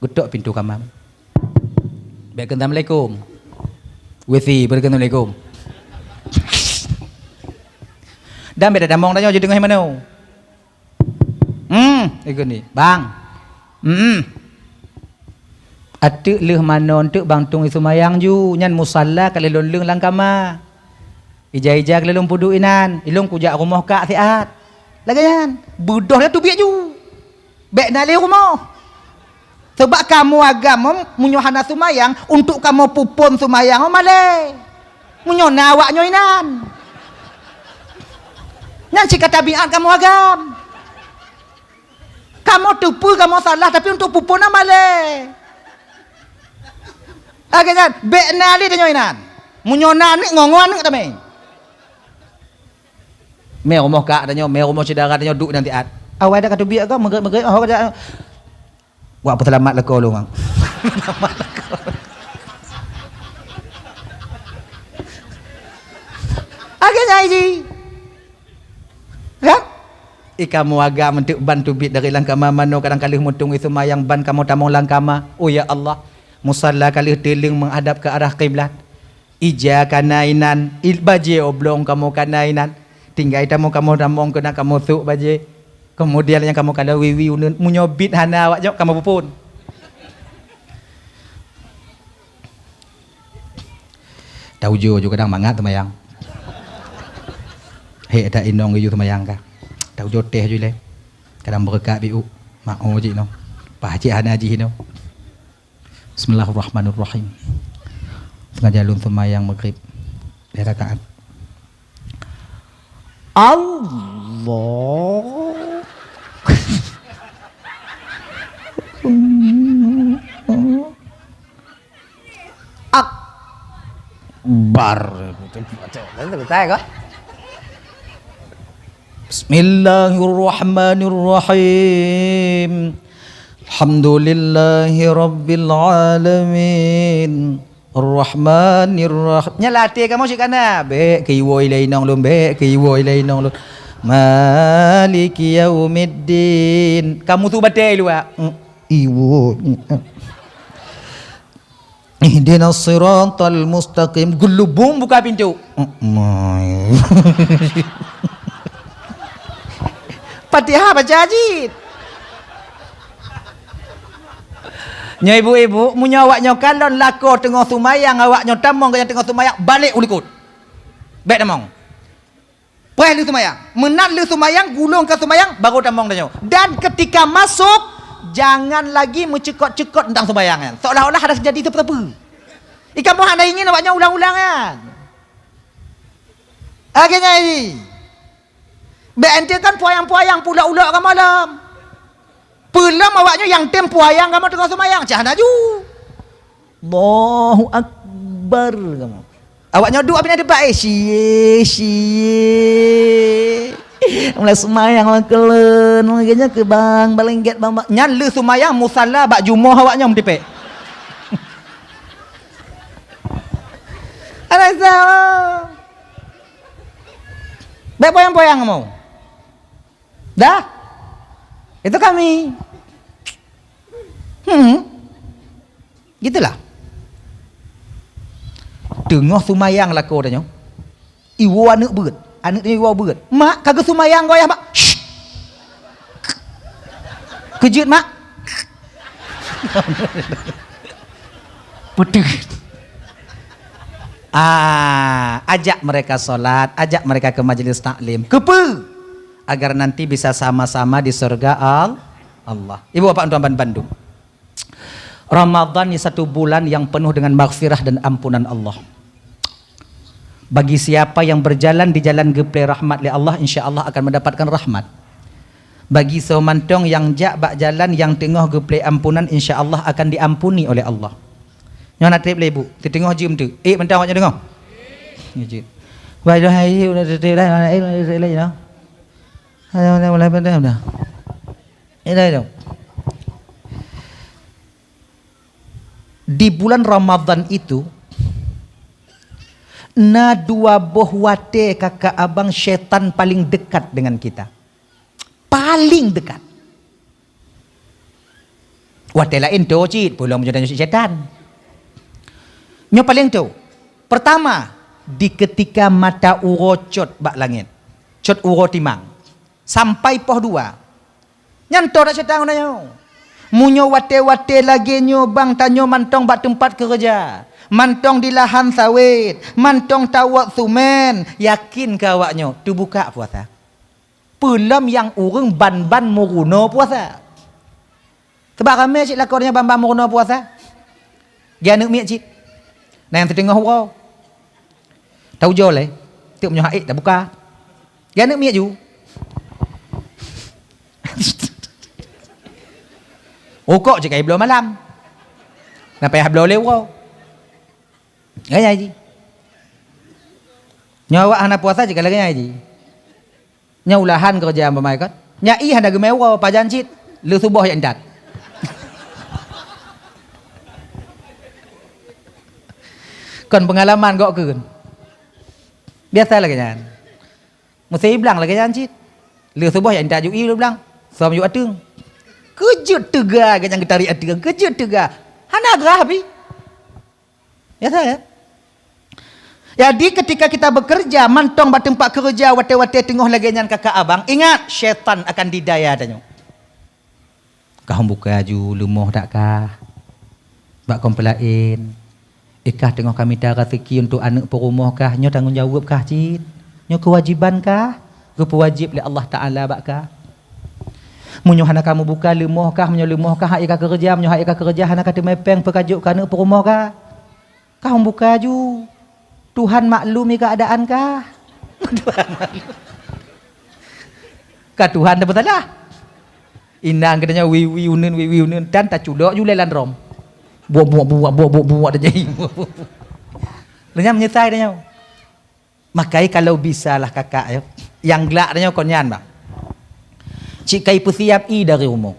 Geutok pintoe kama. Bèk kheun assalamualaikum. Wesi, bèk kheun assalamualaikum. Dan bèk tamong tanyoe jeuet teungoh manoe. Hmm, ikut ni. Bang. Hmm. Ateuk lheueh manoe teuk bang tueng seumayang ju, nyan musala ka lheueh lôn leueng lam kama. Ija-ija ka lheueh lôn peuduek inan, ilôn kujak rumoh kak siat. Lagèe nyan, beudôh laju teubiet ju. Bèk na lé rumoh. Sabab kamoe agam, meunyoe hana seumayang, untuk kamoe peuphon seumayang, oh, malèe. Meunyoe na awak nyoe inan. Nyan sikata biat kamoe agam. Kamoe teupeue kamoe salah, tapi untuk peuphon na malèe. Lagèe nyan, bèk na lé tanyoe inan. Meunyoe na aneuk, ngon-ngon aneuk tamè. Mè rumoh kak tanyoe, mè rumoh syedara tanyoe, duek inan siat. Awai dah ka teubiet ka, meugréb-meugréb, oh, ka Wak peuseulamat lakoe lôn, Bang. Lagèe nyan jih. Kan? I kamoe agam eunteuk ban teubiet dari lam kama manoe kadang ka lheueh meuteungoh seumayang ban kamoe tamong lam kama. Oh ya Allah, musalla ka lheueh teuleueng meuhadab keu arah kiblat. Ija ka na inan, i bajèe oblong kamoe ka na inan. Tinggai tamong kamoe tamong keunan kamoe sôk bajèe. Keumudian nyang kamoe kalon wiwi uneuen, meunyoe bit hana awak nyoe kamoe peuphon. Taujoe ju kadang mangat seumayang. Hék that inong geuyue seumayang ka. Taujoe teh ju ilèe. Kadang beureukat biuk. Mak oh cit inong. Pah cit hana jih inong. Bismillahirrahmanirrahim. Sengaja lôn seumayang Maghrib. Lhèe rakaat. Allah Akbar. Betul, betul, betul, betul, kan? Bismillahirrahmanirrahim. Alhamdulillahirabbil alamin. Arrahmanirrahim. Nyan lam até kamoe cit ka na. Bèk keu iwoe ilèe inong lôn, bèk keu iwoe ilèe inong lôn. Maliki yaumiddin. Kamoe su batèe luwa. Hmm, iwoe. Ihdinas siratal mustaqim. Geulubong buka pintoe. Fatihah baca jih. Nyoe ibu-ibu, meunyoe awak nyoe kalon lakoe teungoh seumayang, awak nyoe tamong gobnyan teungoh seumayang, balek u likot. Bèk tamong. Preh lheueh seumayang. Meunan lheueh seumayang, gulong ka seumayang, baru tamong tanyoe. Dan ketika masuk, jangan lagi meucukot-cukot teuntang seumayang nyan. Seolah-olah hana teujadi sapeue-sapeue. I kamoe hana ingin awak nyoe ulang-ulang nyan. Lagèe nyan jih. Bèk ente kan puayang-puayang pulok-ulok kamoe lom. Peulom awak nyoe nyang tem puayang kamoe teungoh seumayang, cah laju. Allahu Akbar kamoe. Awak nyoe duek abéh na debat, eh, sie, sie. Mulai seumayang lah keuleuen, lagèe nyan keu bang, balengget bang, bang. Nyan lheueh seumayang musalla bak jumoh awak nyoe meutipék. Alah, sama. Bèk poyang-poyang kamoe. Dah. Itu kami. Hmm. Gitulah. Teungoh seumayang lakoe tanyoe. Iwoe aneuk beuet. Aneuk tanyoe iwoe beuet. "Mak, ka geuseumayang goyah, Mak." "Shh." "Keujeuet, Mak." Beutôi. Ah, ajak mereka salat, ajak mereka ke majlis taklim. Keupeue? Agar nanti bisa sama-sama di surga Al-, Allah. Ibu bapak tuan bandum. Ramadan ni satu bulan yang penuh dengan maghfirah dan ampunan Allah. Bagi siapa yang berjalan di jalan geuplé rahmat lé Allah, insya Allah akan mendapatkan rahmat. Bagi soe mantong nyang jak bak jalan nyang teungoh geuplé ampunan, insya Allah akan diampuni oleh Allah. Nyoe na trép lé ibu, teuteungoh jeuem tu. Eh, mantong awak nyoe teungoh. Nyoe jeuet. Wah, dah hai, udah trép lain, udah trép lain, udah. Ayo, udah mulai pandai udah. Ini dah. Di bulan Ramadan itu, na dua boh watèe kakak abang syaitan paling dekat dengan kita. Paling dekat. Watèe laén toe cit, peulom meunyoe tanyoe syaitan. Nyoe paling toe. Pertama, di ketika mata uroe cot bak langét. Cot uroe timang. Sampai poh dua. Nyan toe dak syaitan geutanyoe. Meunyoe watèe-watèe lagèe nyoe bang tanyoe mantong bak teumpat keureuja, mantong di lahan sawét, mantong tawöt sumén, yakin keu awak nyoe teubuka puasa. Peulom nyang ureueng ban-ban meurunoe puasa. Sabab ramé cit lakoe nyan ban-ban meurunoe puasa. Geuaneuk miet cit. Na nyang siteungoh uroe. Taujoe lé. Teuk meunyoe hak ék tabuka. Geuaneuk miet ju. Rukok cit ka jibloe malam. Na payah bloe lé uroe. Lagèe nyan ji. Nyoe awak hana puasa cit ka lagèe nyan ji. Nyoe ulahan keureuja beumaikot. Nyak ié hana geumé uroe pajan cit. Lheueh suboh jak intat. Kon peungalaman gok kheun. Biasa lagèe nyan. Meusé blang lagèe nyan cit. Lheueh suboh jak intat ju ié blang. Som ju ateueng. Keujeuet teuga geuh nyang geutarék ateueng. Keujeuet teuga. Hana grah pih. Ya, ya. Jadi, ketika kita bekerja, mantong bak teumpat keureuja watèe-watèe teungoh lagèe nyan kakak abang, ingat, syaitan akan didaya tanyoe. Kah buka aju leumoh dak kah? Bak kon peulaén. Eh, kah teungoh ka mita raseuki untuk aneuk peurumoh kah? Nyoe tanggong jaweueb kah cit? Nyoe keuwajiban kah? Geupeuwajéb lé Allah Taala bak kah? Meunyoe hana ka meubuka leumoh kah? Meunyoe leumoh kah hak ka keureuja? Meunyoe hak ka keureuja hana ka teumé péng peukajok keu aneuk peurumoh kah? Kah buka aju. Tuhan maklumi keuadaan kah? Tuhan maklum. Ka Tuhan tapeusalah. Inong geutanyoe wiwi uneun, wiwi uneun, dan taculok ju lé lam drom. Buok, buok, buok, buok, buok, buok, tajai. Lheueh nyan meunyeusai tanyoe. Makai kalau bisa lah kakak, ya. Nyang glak tanyoe kon nyan, bang. Cit kai peusiab ié dari rumoh.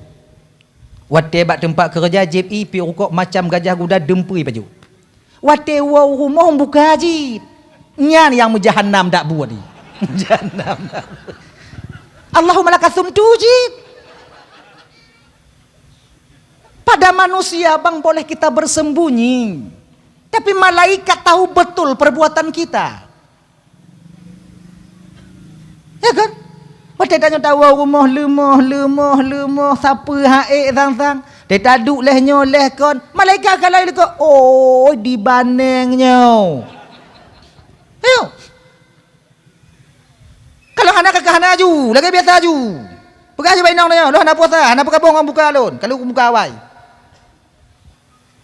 Watèe bak teumpat keureuja jieb ié, piep rukok, macam gajah guda, deumpui pajoh. Watèe woe u rumoh buka cit. Nyan nyang meujahannam dak buet ié. Jahannam dak buet. Allahumma laka sumtu cit. Pada manusia, bang, boleh kita bersembunyi. Tapi malaikat tahu betul perbuatan kita. Ya kan? Watèe tanyoe tawoe u rumoh leumoh, leumoh, leumoh, sapeue hak ék sang-sang. Teuka duek lheueh nyoe lheueh kon. Malaikat kalai leuko, "Oh, dibaneng nyoe." Ayo. Kalau hana kakak hana aju, lagèe biasa aju. Peugah ju bak inong tanyoe, "Lôn hana puasa, hana peugabong ngon buka lôn, ka lôn buka awai."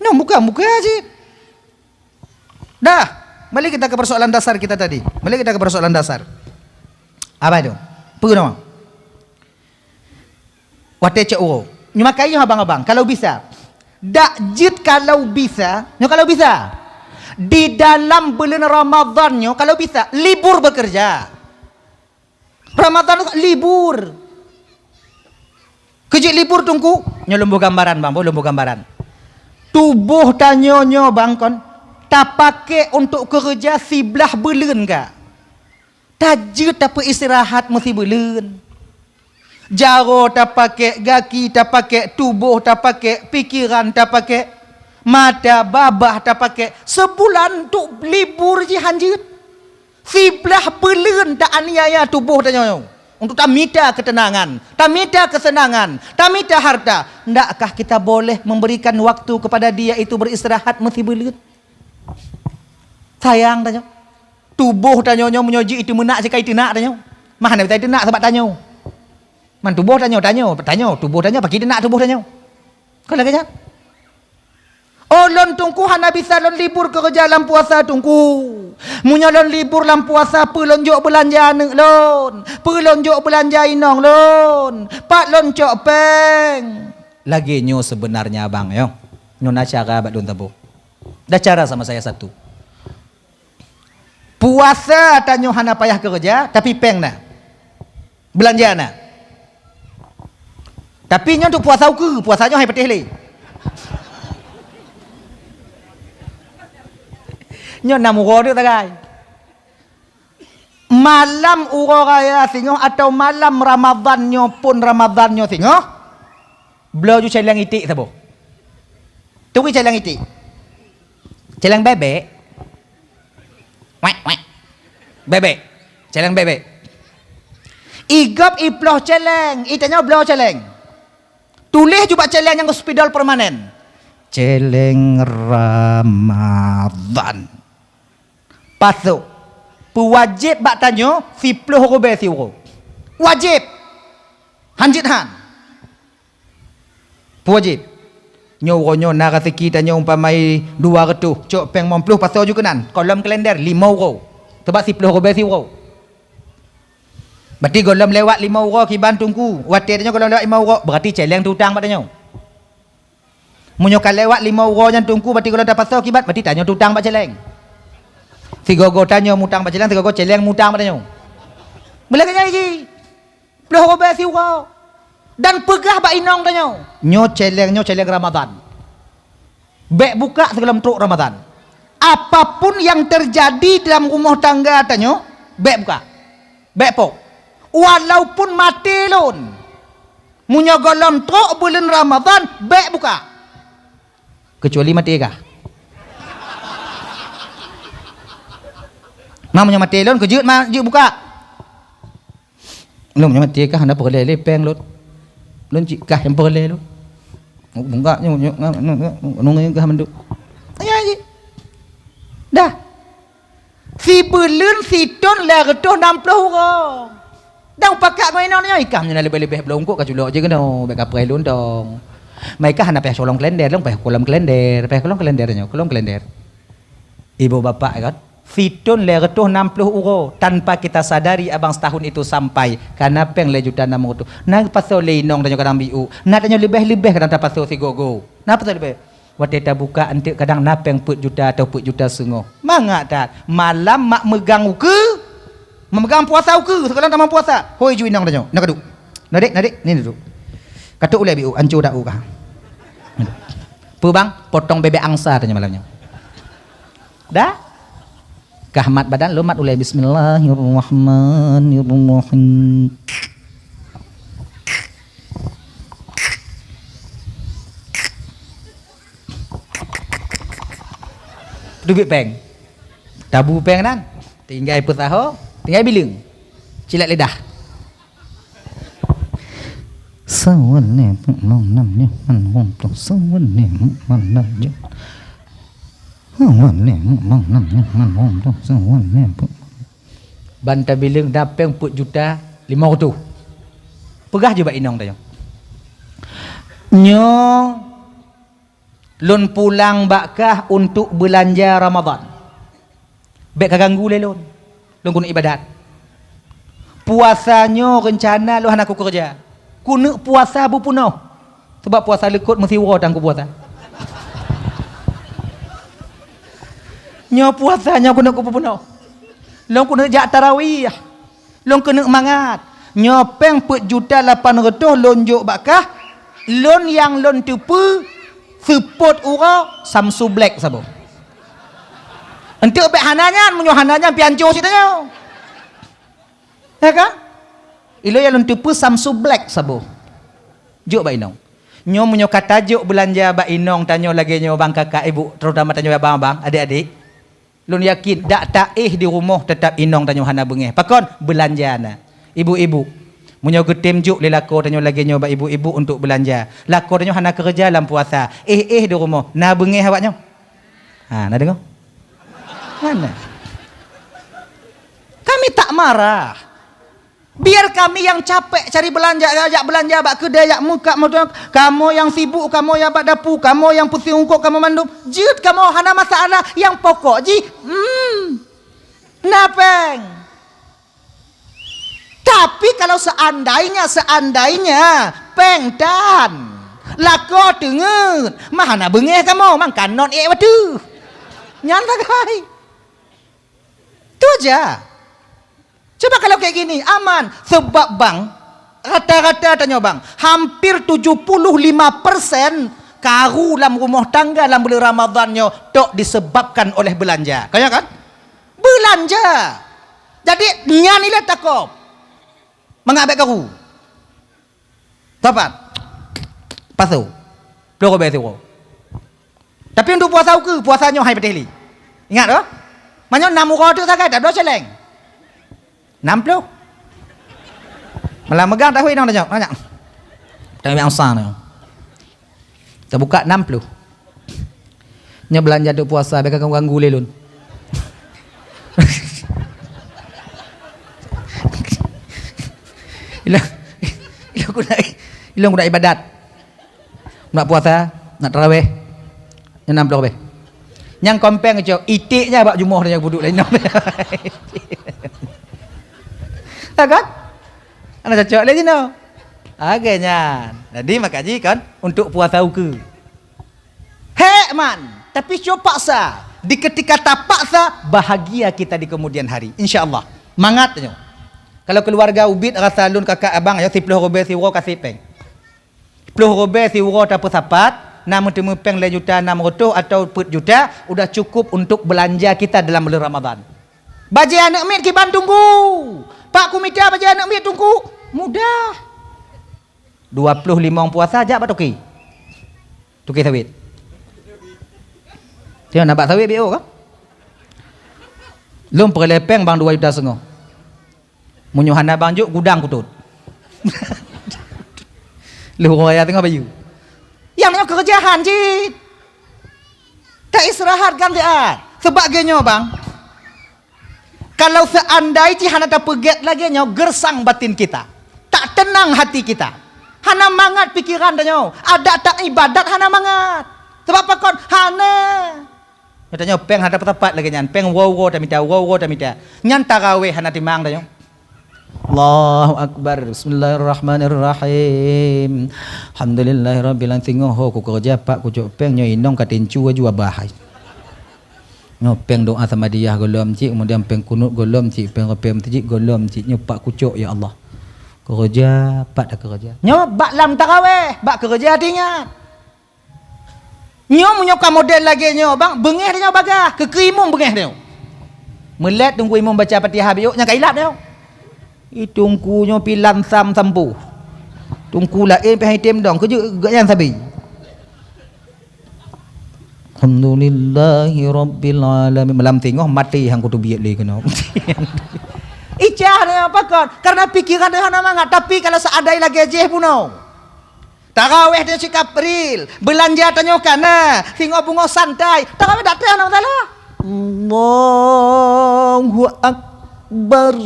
Nyoe buka, buka cit. Dah, mari kita ke persoalan dasar kita tadi. Mari kita ke persoalan dasar. Apa itu? Peue nama? Watèe cok uroe. Nyoe makai nyoe abang-abang, kalau bisa. Dak jeuet kalau bisa, nyoe kalau bisa. Di dalam buleuen Ramadhan nyoe kalau bisa, libur bekerja. Ramadhan libur. Keujeuet libur teungku, nyoe lôn boh gambaran bang, boh lôn boh gambaran. Tuboh tanyoe nyoe bang kon, tapakék untuk keureuja siblaih buleuen ka. Tajeuet tapeuistirahat meusibuleuen. Jaroe tapakék, gaki tapakék, tuboh tapakék, pikeran tapakék, mata, babah tapakék. Seubulan untuk libur jih hanjeuet. Siblaih buleuen ta-aniaya tuboh tanyoe untuk tamita keuteunangan, tamita keuseunangan, tamita harta. Ndakkah kita boleh memberikan waktu kepada dia itu beristirahat meusibuleuen? Sayang tanyoe. Tuboh tanyoe nyoe meunyoe jeuet iteumenak sikai teunak tanyoe. Mah hana bisa iteunak sabab tanyoe. Man tuboh tanyoe, tanyoe, tanyoe, tuboh tanyoe, pakri teunak tuboh tanyoe. Kon lagèe nyan? Oh, lôn teungku hana bisa lôn libur keureuja lam puasa teungku. Meunyoe lôn libur lam puasa, peue lôn jok beulanja aneuk lôn? Peue lôn jok beulanja inong lôn? Pat lôn cok péng? Lagèe nyoe seubeunarnya abang, nyoe. Nyoe na cara bak lôn saboh. Ada cara sama saya satu. Puasa tanyoe hana payah keureuja, tapi péng na. Beulanja na. Tapi nyoe untuk puasa ukeue, puasa nyoe hai patéh lé. Nyoe nam uroe tu tagai. Malam uroe raya singoh atau malam Ramadhan nyoe pun Ramadhan nyoe singoh, bloe ju céléng iték saboh. Turi céléng iték. Céléng bebek. Wek, wek. Bebek. Céléng bebek. Igop iploh céléng, itanyoe bloe céléng. Tuléh ju bak céléng nyang spidol permanen. Céléng Ramadhan. Pasoe. Peuwajéb bak tanyoe siploh rubée siuroe. Wajéb. Hanjeuet han. Peue wajéb? Nyoe uroe nyoe na raseuki tanyoe umpama dua reutôh, cok péng limong ploh pasoe ju keunan, kolom kalender limong uroe. Sabab siploh ribèe siuroe. Berarti gohlom lewat limong uroe kiban teungku. Watèe tanyoe gohlom lewat limong uroe, berarti cèlèng tutang bak tanyoe. Meunyoe ka lewat limong uroe nyan teungku, berarti gohlom tapasoe kiban, berarti tanyoe tutang bak cèlèng. Sigoe-goe tanyoe mutang bak cèlèng, sigoe-goe cèlèng mutang bak tanyoe. Boleh kan jadi? Ploh ribèe siuroe. Dan peugah bak inong tanyoe, "Nyoe cèlèng, nyoe cèlèng Ramadhan. Bèk buka sigohlom trôk Ramadhan. Apapun yang terjadi dalam rumoh tangga tanyoe, bèk buka. Bèk pok. Walaupun maté lôn, meunyoe gohlom trôk buleuen Ramadhan, bèk buka." Keucuali maté kah. Ma meunyoe maté lôn, keujeuet ma jeuet buka. Lôn nyoe maté kah hana peureulèe lé péng lôn. Lôn cit kah nyang peureulèe lôn. Bunggak nyoe, nyoe, nyoe, nyoe, nyoe, nyoe kah mandum. Ayah jih. Dah. Sibuleuen sithôn lhèe reutôh nam ploh uroe. Dan pakat ngon inong nyoe, ikah meunyoe na leubeh-leubeh bloe eungkôt ka culok jih keunoe, bèk kapreh lôn dong. Ma ikah hana payah kolom kalender, lôn payah kolom kalender, payah kolom kalender nyoe, kolom kalender. Ibu bapak kan, sithôn lhèe reutôh nam ploh uroe, tanpa kita sadari abang setahun itu sampai, ka na péng lhèe juta nam reutôh. Na pasoe lé inong tanyoe kadang biu, na tanyoe leubeh-leubeh kadang tapasoe sigoe-goe. Na pasoe leubeh? Watèe tabuka eunteuk kadang na péng peuet juta atawa peuet juta seungoh. Mangat that, malam mak meugang ukeue, meumeugang puasa ukeue, sigohlom tamong puasa. Hôi ju inong tanyoe, na kaduek. Na dek, na dek, ni duek. Katuk ulèe biu, anco dak u kah. Peue bang? Potong bebek angsa tanyoe malam nyoe. Dah? Kah mat badan, lôn mat ulèe, "Bismillahirrahmanirrahim." Teubiet péng. Tabu péng nan. Tinggai peusaho, tinggai bileueng. Cilak lidah. Sawan lé peuet nam nyoe man wong tu, sawan lé peuet nam nyoe. Sawan lé peuet nam nyoe man wong tu, sawan lé peuet. Ban tabileueng na péng peuet juta limong reutôh. Peugah jih bak inong tanyoe, "Nyoe lôn pulang bak kah untuk beulanja Ramadhan. Bèk kaganggu lé lôn. Lôn keuneuk ibadat. Puasa nyoe reuncana lôn hana kukeureuja. Keuneuk puasa beupeunoh. Sabab puasa leukot meusiuroe tan kupuasa. Nyoe puasa nyoe keuneuk kupeupeunoh. Lôn keuneuk jak tarawih." Lôn keuneuk mangat. Nyoe péng peuet juta lapan reutôh lôn jok bak kah, lôn nyang lôn teupeue seupôt uroe Samsu Black saboh. Eunteuk bèk hana nyan, meunyoe hana nyan pih anco cit tanyoe. Ya kan? Ilôn nyang lôn teupeue Samsu Black saboh. Jok bak inong. Nyoe meunyoe ka tajok beulanja bak inong tanyoe lagèe nyoe bang kakak ibu, terutama tanyoe abang-abang, adék-adék. Lôn yakin, dak taéh di rumoh teutap inong tanyoe hana beungèh. Pakon? Beulanja na. Ibu-ibu, meunyoe geutem jok lé lakoe tanyoe lagèe nyoe bak ibu-ibu untuk beulanja, lakoe tanyoe hana keureuja lam puasa, éh-éh di rumoh, na beungèh awak nyoe? Ha, na deungö? Hana. Kami tak marah. Biar kami nyang capek cari beulanja, jak beulanja bak keudè, jak meukat moto, kamoe nyang sibuk, kamoe nyang bak dapu, kamoe nyang peusiungkot, kamoe mandum. Jeuet kamoe hana masalah, nyang pokok jih, hmm, na péng. Tapi kalau seandainya, seandainya péng tan, lakoe teungeut, mah hana beungèh kamoe, mangkanon ék watèe. Nyan sagai. Tu aja. Coba kalau kayak gini, aman. Sebab bang, rata-rata tanyoe bang, hampir tujuh puluh lima persen karu lam rumoh tangga lam buleuen Ramadhan nyoe tok disebabkan oleh beulanja. Ka nyo kan? Beulanja. Jadi, nyan ilèe takop. Mangat bèk karu. Sapat. Pasoe. Ploh ribèe siuroe. Tapi untuk puasa ukeue, puasa nyoe hai patéh lé. Ingat oh. Meunyoe nam uroe teuk sagai, tabloe cèlèng. Nam ploh. Malah meugang tahu inong tanyoe, nanya. Tapi angsa nyoe. Tabuka nam ploh. Nyoe beulanja untuk puasa, bèk kaganggu-ganggu lé lôn. Ilôn, ilôn keuneuk, ilôn keuneuk ibadat. Nak puasa, nak tarawih. Nyan enam ploh leubeh. Nyang kon péng cok, iték nya bak jumoh nyan peuduek laén. Ya kan? Hana cocok lé jinoe. Oke nyan. Jadi maka ji kan untuk puasa ukeue. Hék man, tapi cok paksa. Di ketika tapaksa, bahagia kita di kemudian hari. Insya Allah. Mangat nyoe. Kalau keluarga ubit rasa lôn kakak abang ya, siploh rubée siuroe kaseb péng. Ploh rubée siuroe tapeusapat, na meuteumé péng lhée juta nam reutôh atawa peuet juta, udah cukup untuk beulanja kita dalam buleuen Ramadhan. Bajée aneuëk miet kiban teungku. Pak kumita bajée aneuëk miet teungku. Mudah. Dua ploh limong puasa jak bak toke. Toke sawit. Tengok nampak sawit B O kan? Lôn peureulée péng bang dua juta setengah. Meunyoe hana bang jok, gudang kutot. Lheueh raya teungoh bayeue. Nyang nyoe keureujahan cit. Tak istirahat kan dia. Sebab geuh nyoe bang. Kalau seandai cit hana tapeugét lagée nyoe, gersang batin kita. Tak tenang hati kita. Hana mangat pikiran tanyoe. Adak tak ibadat hana mangat. Sebab pakon? Hana. Geutanyoe péng hana tapeusapat lagée nyan, péng uroe-uroe tamita, uroe-uroe tamita. Nyan tarawéh hana timang tanyoe. Allahu Akbar. Bismillahirrahmanirrahim. Alhamdulillahirabbil alamin. Singoh ho kukeureuja, Pak, kucok péng nyoe inong ka tincu aju abah hai. Nyoe péng doa samadiyah gohlom cit, kemudian péng kunut gohlom cit, péng reupée meuseujid gohlom cit, nyoe Pak kucok ya Allah. Keureuja, Pak takeureuja. Nyoe bak lam tarawéh, bak keureuja tingat. Nyoe meunyoe ka model lagée nyoe bang, beungéh tanyoe bagaih, keu keu imum beungéh tanyoe. Meulét teungku imum baca Fatihah biôk nyang ka ilat tanyoe. Ih teungku nyoe pilan sam sampoh. Teungku laén pih item dong, keujeuet geuh nyan sabe. Alhamdulillahi rabbil alamin. Malam teungoh maté hang kuteubiet lé keunoe. Icah tanyoe pakon? Karena pikiran tanyoe hana mangat, tapi kalau seandai lagée jéh bunoe. Tarawéh tanyoe sikap real, beulanja tanyoe ka na, singoh beungoh santai. Tarawéh dak teuh hana masalah. Allahu Akbar.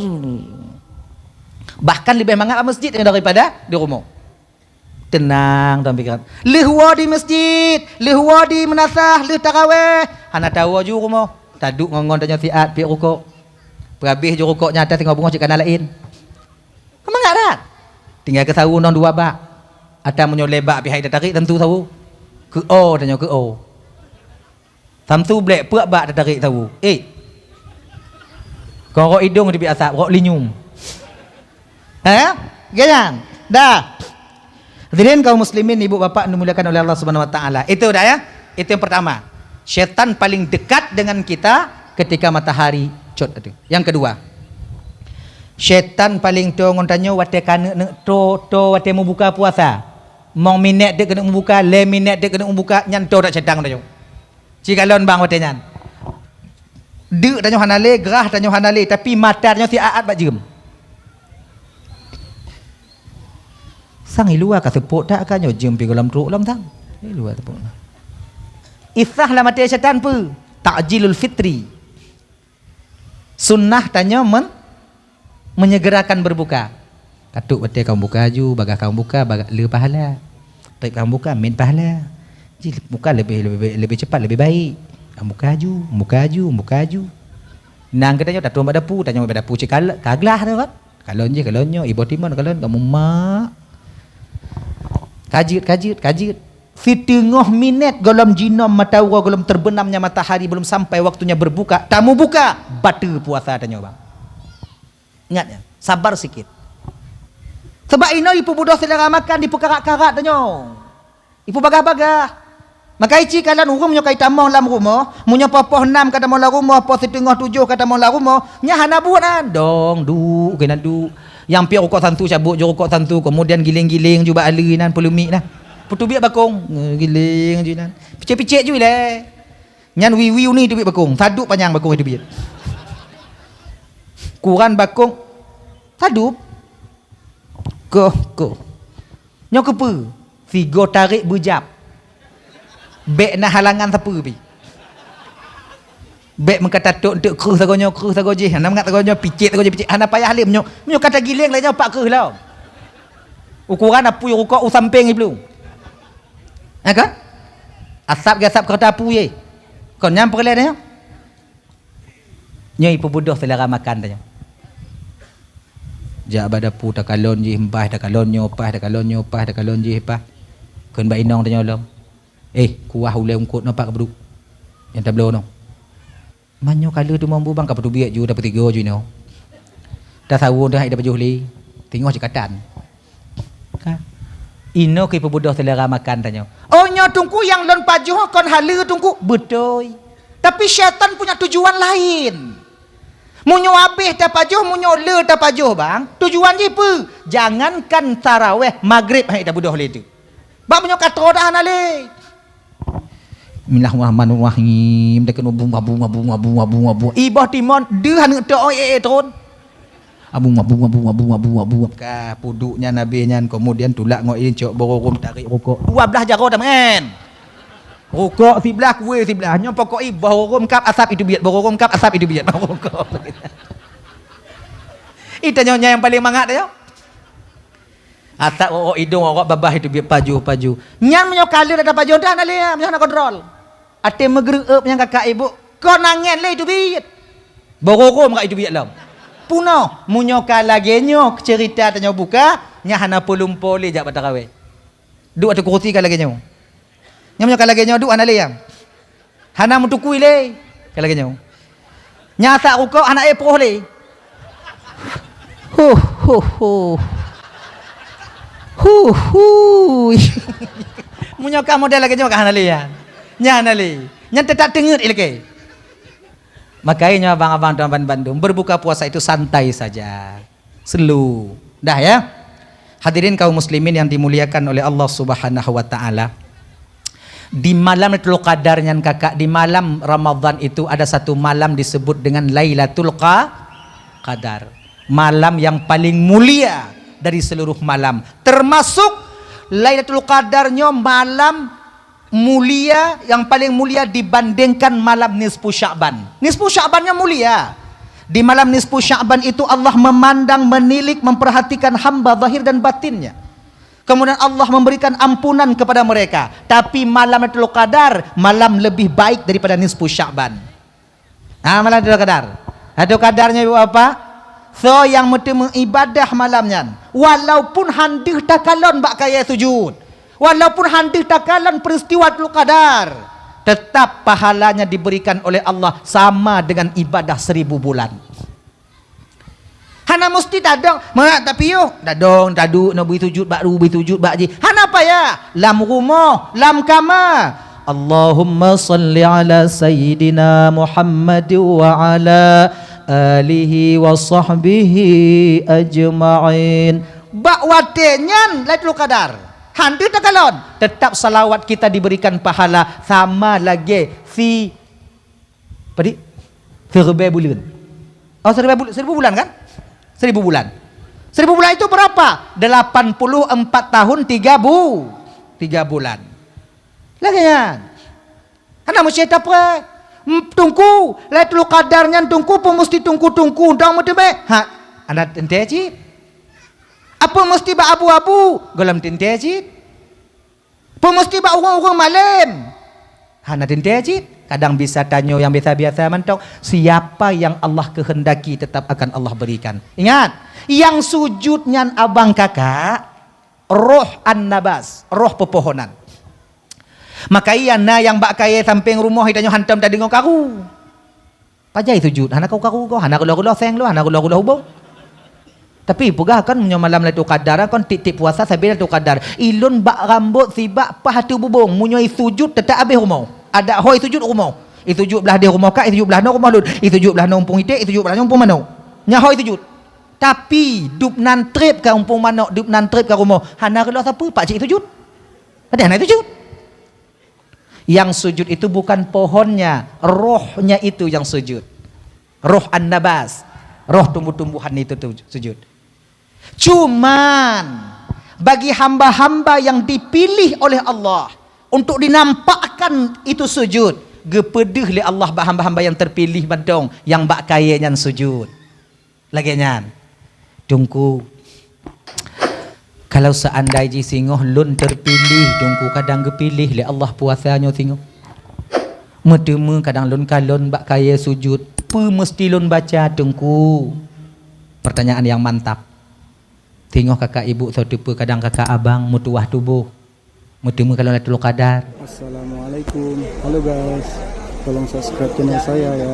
Bahkan leubeh mangat bak masjid daripada di rumoh. Tenang dalam pikiran. Lheueh woe di masjid, lheueh woe di meunasah, lheueh tarawéh, hana tawoe ju rumoh. Taduek ngon-ngon tanyoe siat piep rukok. Peurabéh ju rukok nyan até singoh beungoh cit ka na laén. Mangat that. Tinggai keu sawu nong dua bak. Ata meunyoe lé bak pih hai tatarék tantu sawu. Keu o tanyoe keu o. Tantu blék peuet bak tatarék sawu. Eh. Kon rok idong teubiet asap, rok linyum. Eh? Ganyan. Dah. Hadirin kaum muslimin, ibu bapak yang dimuliakan oleh Allah Subhanahu wa taala. Itu dah ya. Itu yang pertama. Setan paling dekat dengan kita ketika matahari cot itu. Yang kedua, setan paling toe ngon tanyoe watée ka neuk-neuk toe, toe watée meubuka puasa. Mong minét deuek keuneuk meubuka, lhée minét deuek keuneuk meubuka, nyan toe that setan ngon tanyoe. Ci kalon bang watée nyan. Deuk tanyoe hana lé, grah tanyoe hana lé, tapi mata tanyoe siat-at bak jeuem. Sang i luwa ka seupôt that ka nyoe jeuem pih gohlom trok lom sang. I luwa seupôt. Isah lam até setan peue? Ta'jilul fitri. Sunnah tanyoe men-, menyegerakan berbuka. Katuk watée ka buka aju, bagaih ka buka, baga-, le pahala. Trép ka buka, mit pahala. Ji buka lebih, lebih, lebih cepat, lebih baik. Ka buka aju, buka aju, buka aju. Nang geutanyoe tatong bak dapu, tanyoe bak dapu cit kal-, ka glah tu kan. Kalon jih, kalon nyoe, iboh timon, kalon kamu mak. Kajeuet, kajeuet, kajeuet. Siteungoh minét gohlom jinom mata uroe, gohlom terbenamnya matahari, belum sampai waktunya berbuka, tamubuka, bateue puasa tanyoe bang. Ingat ya, sabar sikit. Sebab inoe ipeubudoh seulera makan, dipeukarat-karat tanyoe. Ipeubagah-bagah. Maka ici kalon ureuëng meunyoe ka itamong lam rumoh, meunyoe poh-poh nam ka tamong lam rumoh, poh siteungoh tujoh ka tamong lam rumoh, nyan hana buet nyan. Dong, duek, keunan duek. Nyang piep rukok santu cabot ju rukok santu, kemudian giléng-giléng ju bak aleue nyan, peuleumiek nah. Peuteubiet bakong, eh, giléng ju nyan. Picék-picék ju ilée. Nyan wiwi uni teubiet bakong, sadub panyang bakong teubiet. Kuran bakong, sadub. Koh, koh. Nyoe keupeue? Sigoe tarék beujab. Bék na halangan sapeue pih. Bék meuka tatok eunteuk kreueh sagoe nyoe, kreueh sagoe jih. Hana mangat sagoe nyoe, picék sagoe jih, picék. Hana payah lé, meunyoe, meunyoe ka tagiléng lagée nyoe pat kreueh lom. Ukuran apui rukok u sampéng jih plueng. Ha kan? Asap geuasap keureuta pu ye. Kon nyan peureulée nyoe. Nyoe ipeubeudôh seulera makan tanyoe. Jak bak dapu takalon jih paih, takalon nyoe paih, takalon nyoe paih, takalon jih paih. Kheun bak inong tanyoe lom. "Eh, kuah ulée eungkot nyoe pat kapeuduk. Nyang tabloe nyoe." Meunyoe ka lheueh teuma bu bang ka peuteubiet ju, tapeutiga ju inoe. Tasawon teuh hai tapajoh lé, teungoh jikatan. Ka. Inoe keu ipeubeudôh seulera makan tanyoe. "Oh, nyoe Teungku nyang lôn pajoh kon haleue Teungku." Beutôi. Tapi syaitan punya tujuan lain. Meunyoe habéh tapajoh, meunyoe le tapajoh bang, tujuan jih peue? Jangankan taraweh, magrib hai tabeudôh lé teuh. Bak meunyoe ka troe dah hana lé. Bismillahirrahmanirrahim. Dakeunoe bung, abung, abung, abung, abung, abung. Iboh timon, deuh aneuk tok, oi, eh, eh, tron. Abung, abung, abung, abung, abung, abung. Ka puduk nyan habéh nyan, kemudian tulak ngon idin cok bororôm tarék rukok. Dua blah jaroe tamen. Rukok siblah, kué siblah. Nyoe pokok iboh bororôm kap asap itu biet, bororôm kap asap itu biet. Rukok. Ita nyoe nyang paling mangat nyoe. Asap rokok idong, rokok babah itu biet paju-paju. Nyan meunyoe ka lheueh dah pajoh dah hana lé, meunyoe hana kontrol. Até meugeureueb nyang kakak ibu, kon angén lé itu biet. Bororôm ka itu biet lom. Punoh, meunyoe ka lagée nyoe ceurita tanyoe buka, nyan hana peulumpo lé jak bak taraweh. Duek ateueh kurusi ka lagée nyoe. Nyan meunyoe ka lagée nyoe duek hana lé nyang. Hana meutukui lé. Ka lagée nyoe. Nyan asap rukok hana éh proh lé. Huh, huh, huh. Huh, huh. Meunyoe ka model lagée nyoe ka hana lé nyan. Nyan hana lé. Nyan teutap teungeut ilakée. Makanya abang-abang dan bandum, berbuka puasa itu santai saja. Slow. Dah ya. Hadirin kaum muslimin yang dimuliakan oleh Allah Subhanahu wa taala. Di malam Lailatul Qadar nyan kakak, di malam Ramadan itu ada satu malam disebut dengan Lailatul Qa-, Qadar. Malam yang paling mulia dari seluruh malam. Termasuk Lailatul Qadar nyoe malam mulia, yang paling mulia dibandingkan malam nisfu Sya'ban. Nisfu Sya'ban nyoe mulia. Di malam nisfu Sya'ban itu Allah memandang, menilik, memperhatikan hamba zahir dan batinnya. Kemudian Allah memberikan ampunan kepada mereka. Tapi malam Lailatul Qadar, malam lebih baik daripada nisfu Sya'ban. Ha, malam Lailatul Qadar. Lailatul Qadar nyoe ibu bapak, soe nyang meuteumé ibadah malam nyan, walaupun han deuh takalon bak kayée sujud, walaupun han deuh takalon peristiwa Lailatul Qadar, tetap pahalanya diberikan oleh Allah sama dengan ibadah seribu bulan. Hana musti tadong, meuhat tapiôh, tadong, taduek, na bri sujud bak ru, bri sujud bak jih. Hana payah, lam rumoh, lam kama. Allahumma salli ala sayyidina Muhammad wa ala alihi wa sahbihi ajma'in. Bak watée nyan Lailatul Qadar. Han deuh takalon, tetap salawat kita diberikan pahala sama lagée si Padit? Siribée buleuen. Oh, siribée bul-, seribu bulan kan? Seribu bulan. Seribu bulan itu berapa? Delapan puluh empat tahun tiga bu-, tiga bulan. Lagée nyan. Hana meusti tapreh. Em, Teungku, Lailatul Qadar nyan Teungku peue meusti Teungku-Teungku dong meuteumé? Ha, hana teuntée cit. Apeue meusti bak abu-abu? Gohlom teuntée cit. Peue meusti bak ureuëng-ureuëng malém? Hana teuntée cit. Kadang bisa tanyoe nyang biasa-biasa mantong, siapa yang Allah kehendaki tetap akan Allah berikan. Ingat, nyang sujud nyan abang kakak, roh an-nabas, roh peupohonan. Maka iya na nyang bak kayée sampéng rumoh itanyoe hantom tadeungoe karu. Pajan sujud, hana karu-karu goe, hana reuloh-reuloh seng lôn, hana reuloh-reuloh ubông. Tapi peugah kan, meunyoe malam Lailatul Qadar kan, tiep-tiep puasa sabe Lailatul Qadar. Ilôn bak rambôt sibak paih ateueh bubông, meunyoe sujud teutap abéh rumoh. Adak ho sujud rumoh. Sujud blah deh rumoh kak, sujud blah noe rumoh lôn. Sujud blah noe umpung iték, sujud blah noe umpung manok. Nyan ho sujud. Tapi dub nan treb ka umpung manok, dub nan treb ka rumoh. Hana reuloh sapeue, pakcik sujud. Padahai hana sujud. Yang sujud itu bukan pohonnya, rohnya itu yang sujud. Roh an-nabas, roh tumbuh-tumbuhan itu tu sujud. Cuman, bagi hamba-hamba yang dipilih oleh Allah untuk dinampakkan itu sujud, geupeudeuh lé Allah bak hamba-hamba yang terpilih mantong, yang bak kayée nyan sujud. Lagée nyan, Teungku, Kalau seandai jih singoh lôn terpilih, Teungku, kadang geupiléh lé Allah puasa nyoe singoh. Meuteumé kadang lôn kalon bak kayée sujud, peue meusti lôn baca, Teungku? Pertanyaan yang mantap. Singoh kakak ibu soe teupeu kadang kakak abang meutuwah tuboh. Meuteumé kalon Lailatul Qadar. Assalamualaikum. Halo guys. Tolong subscribe channel saya ya.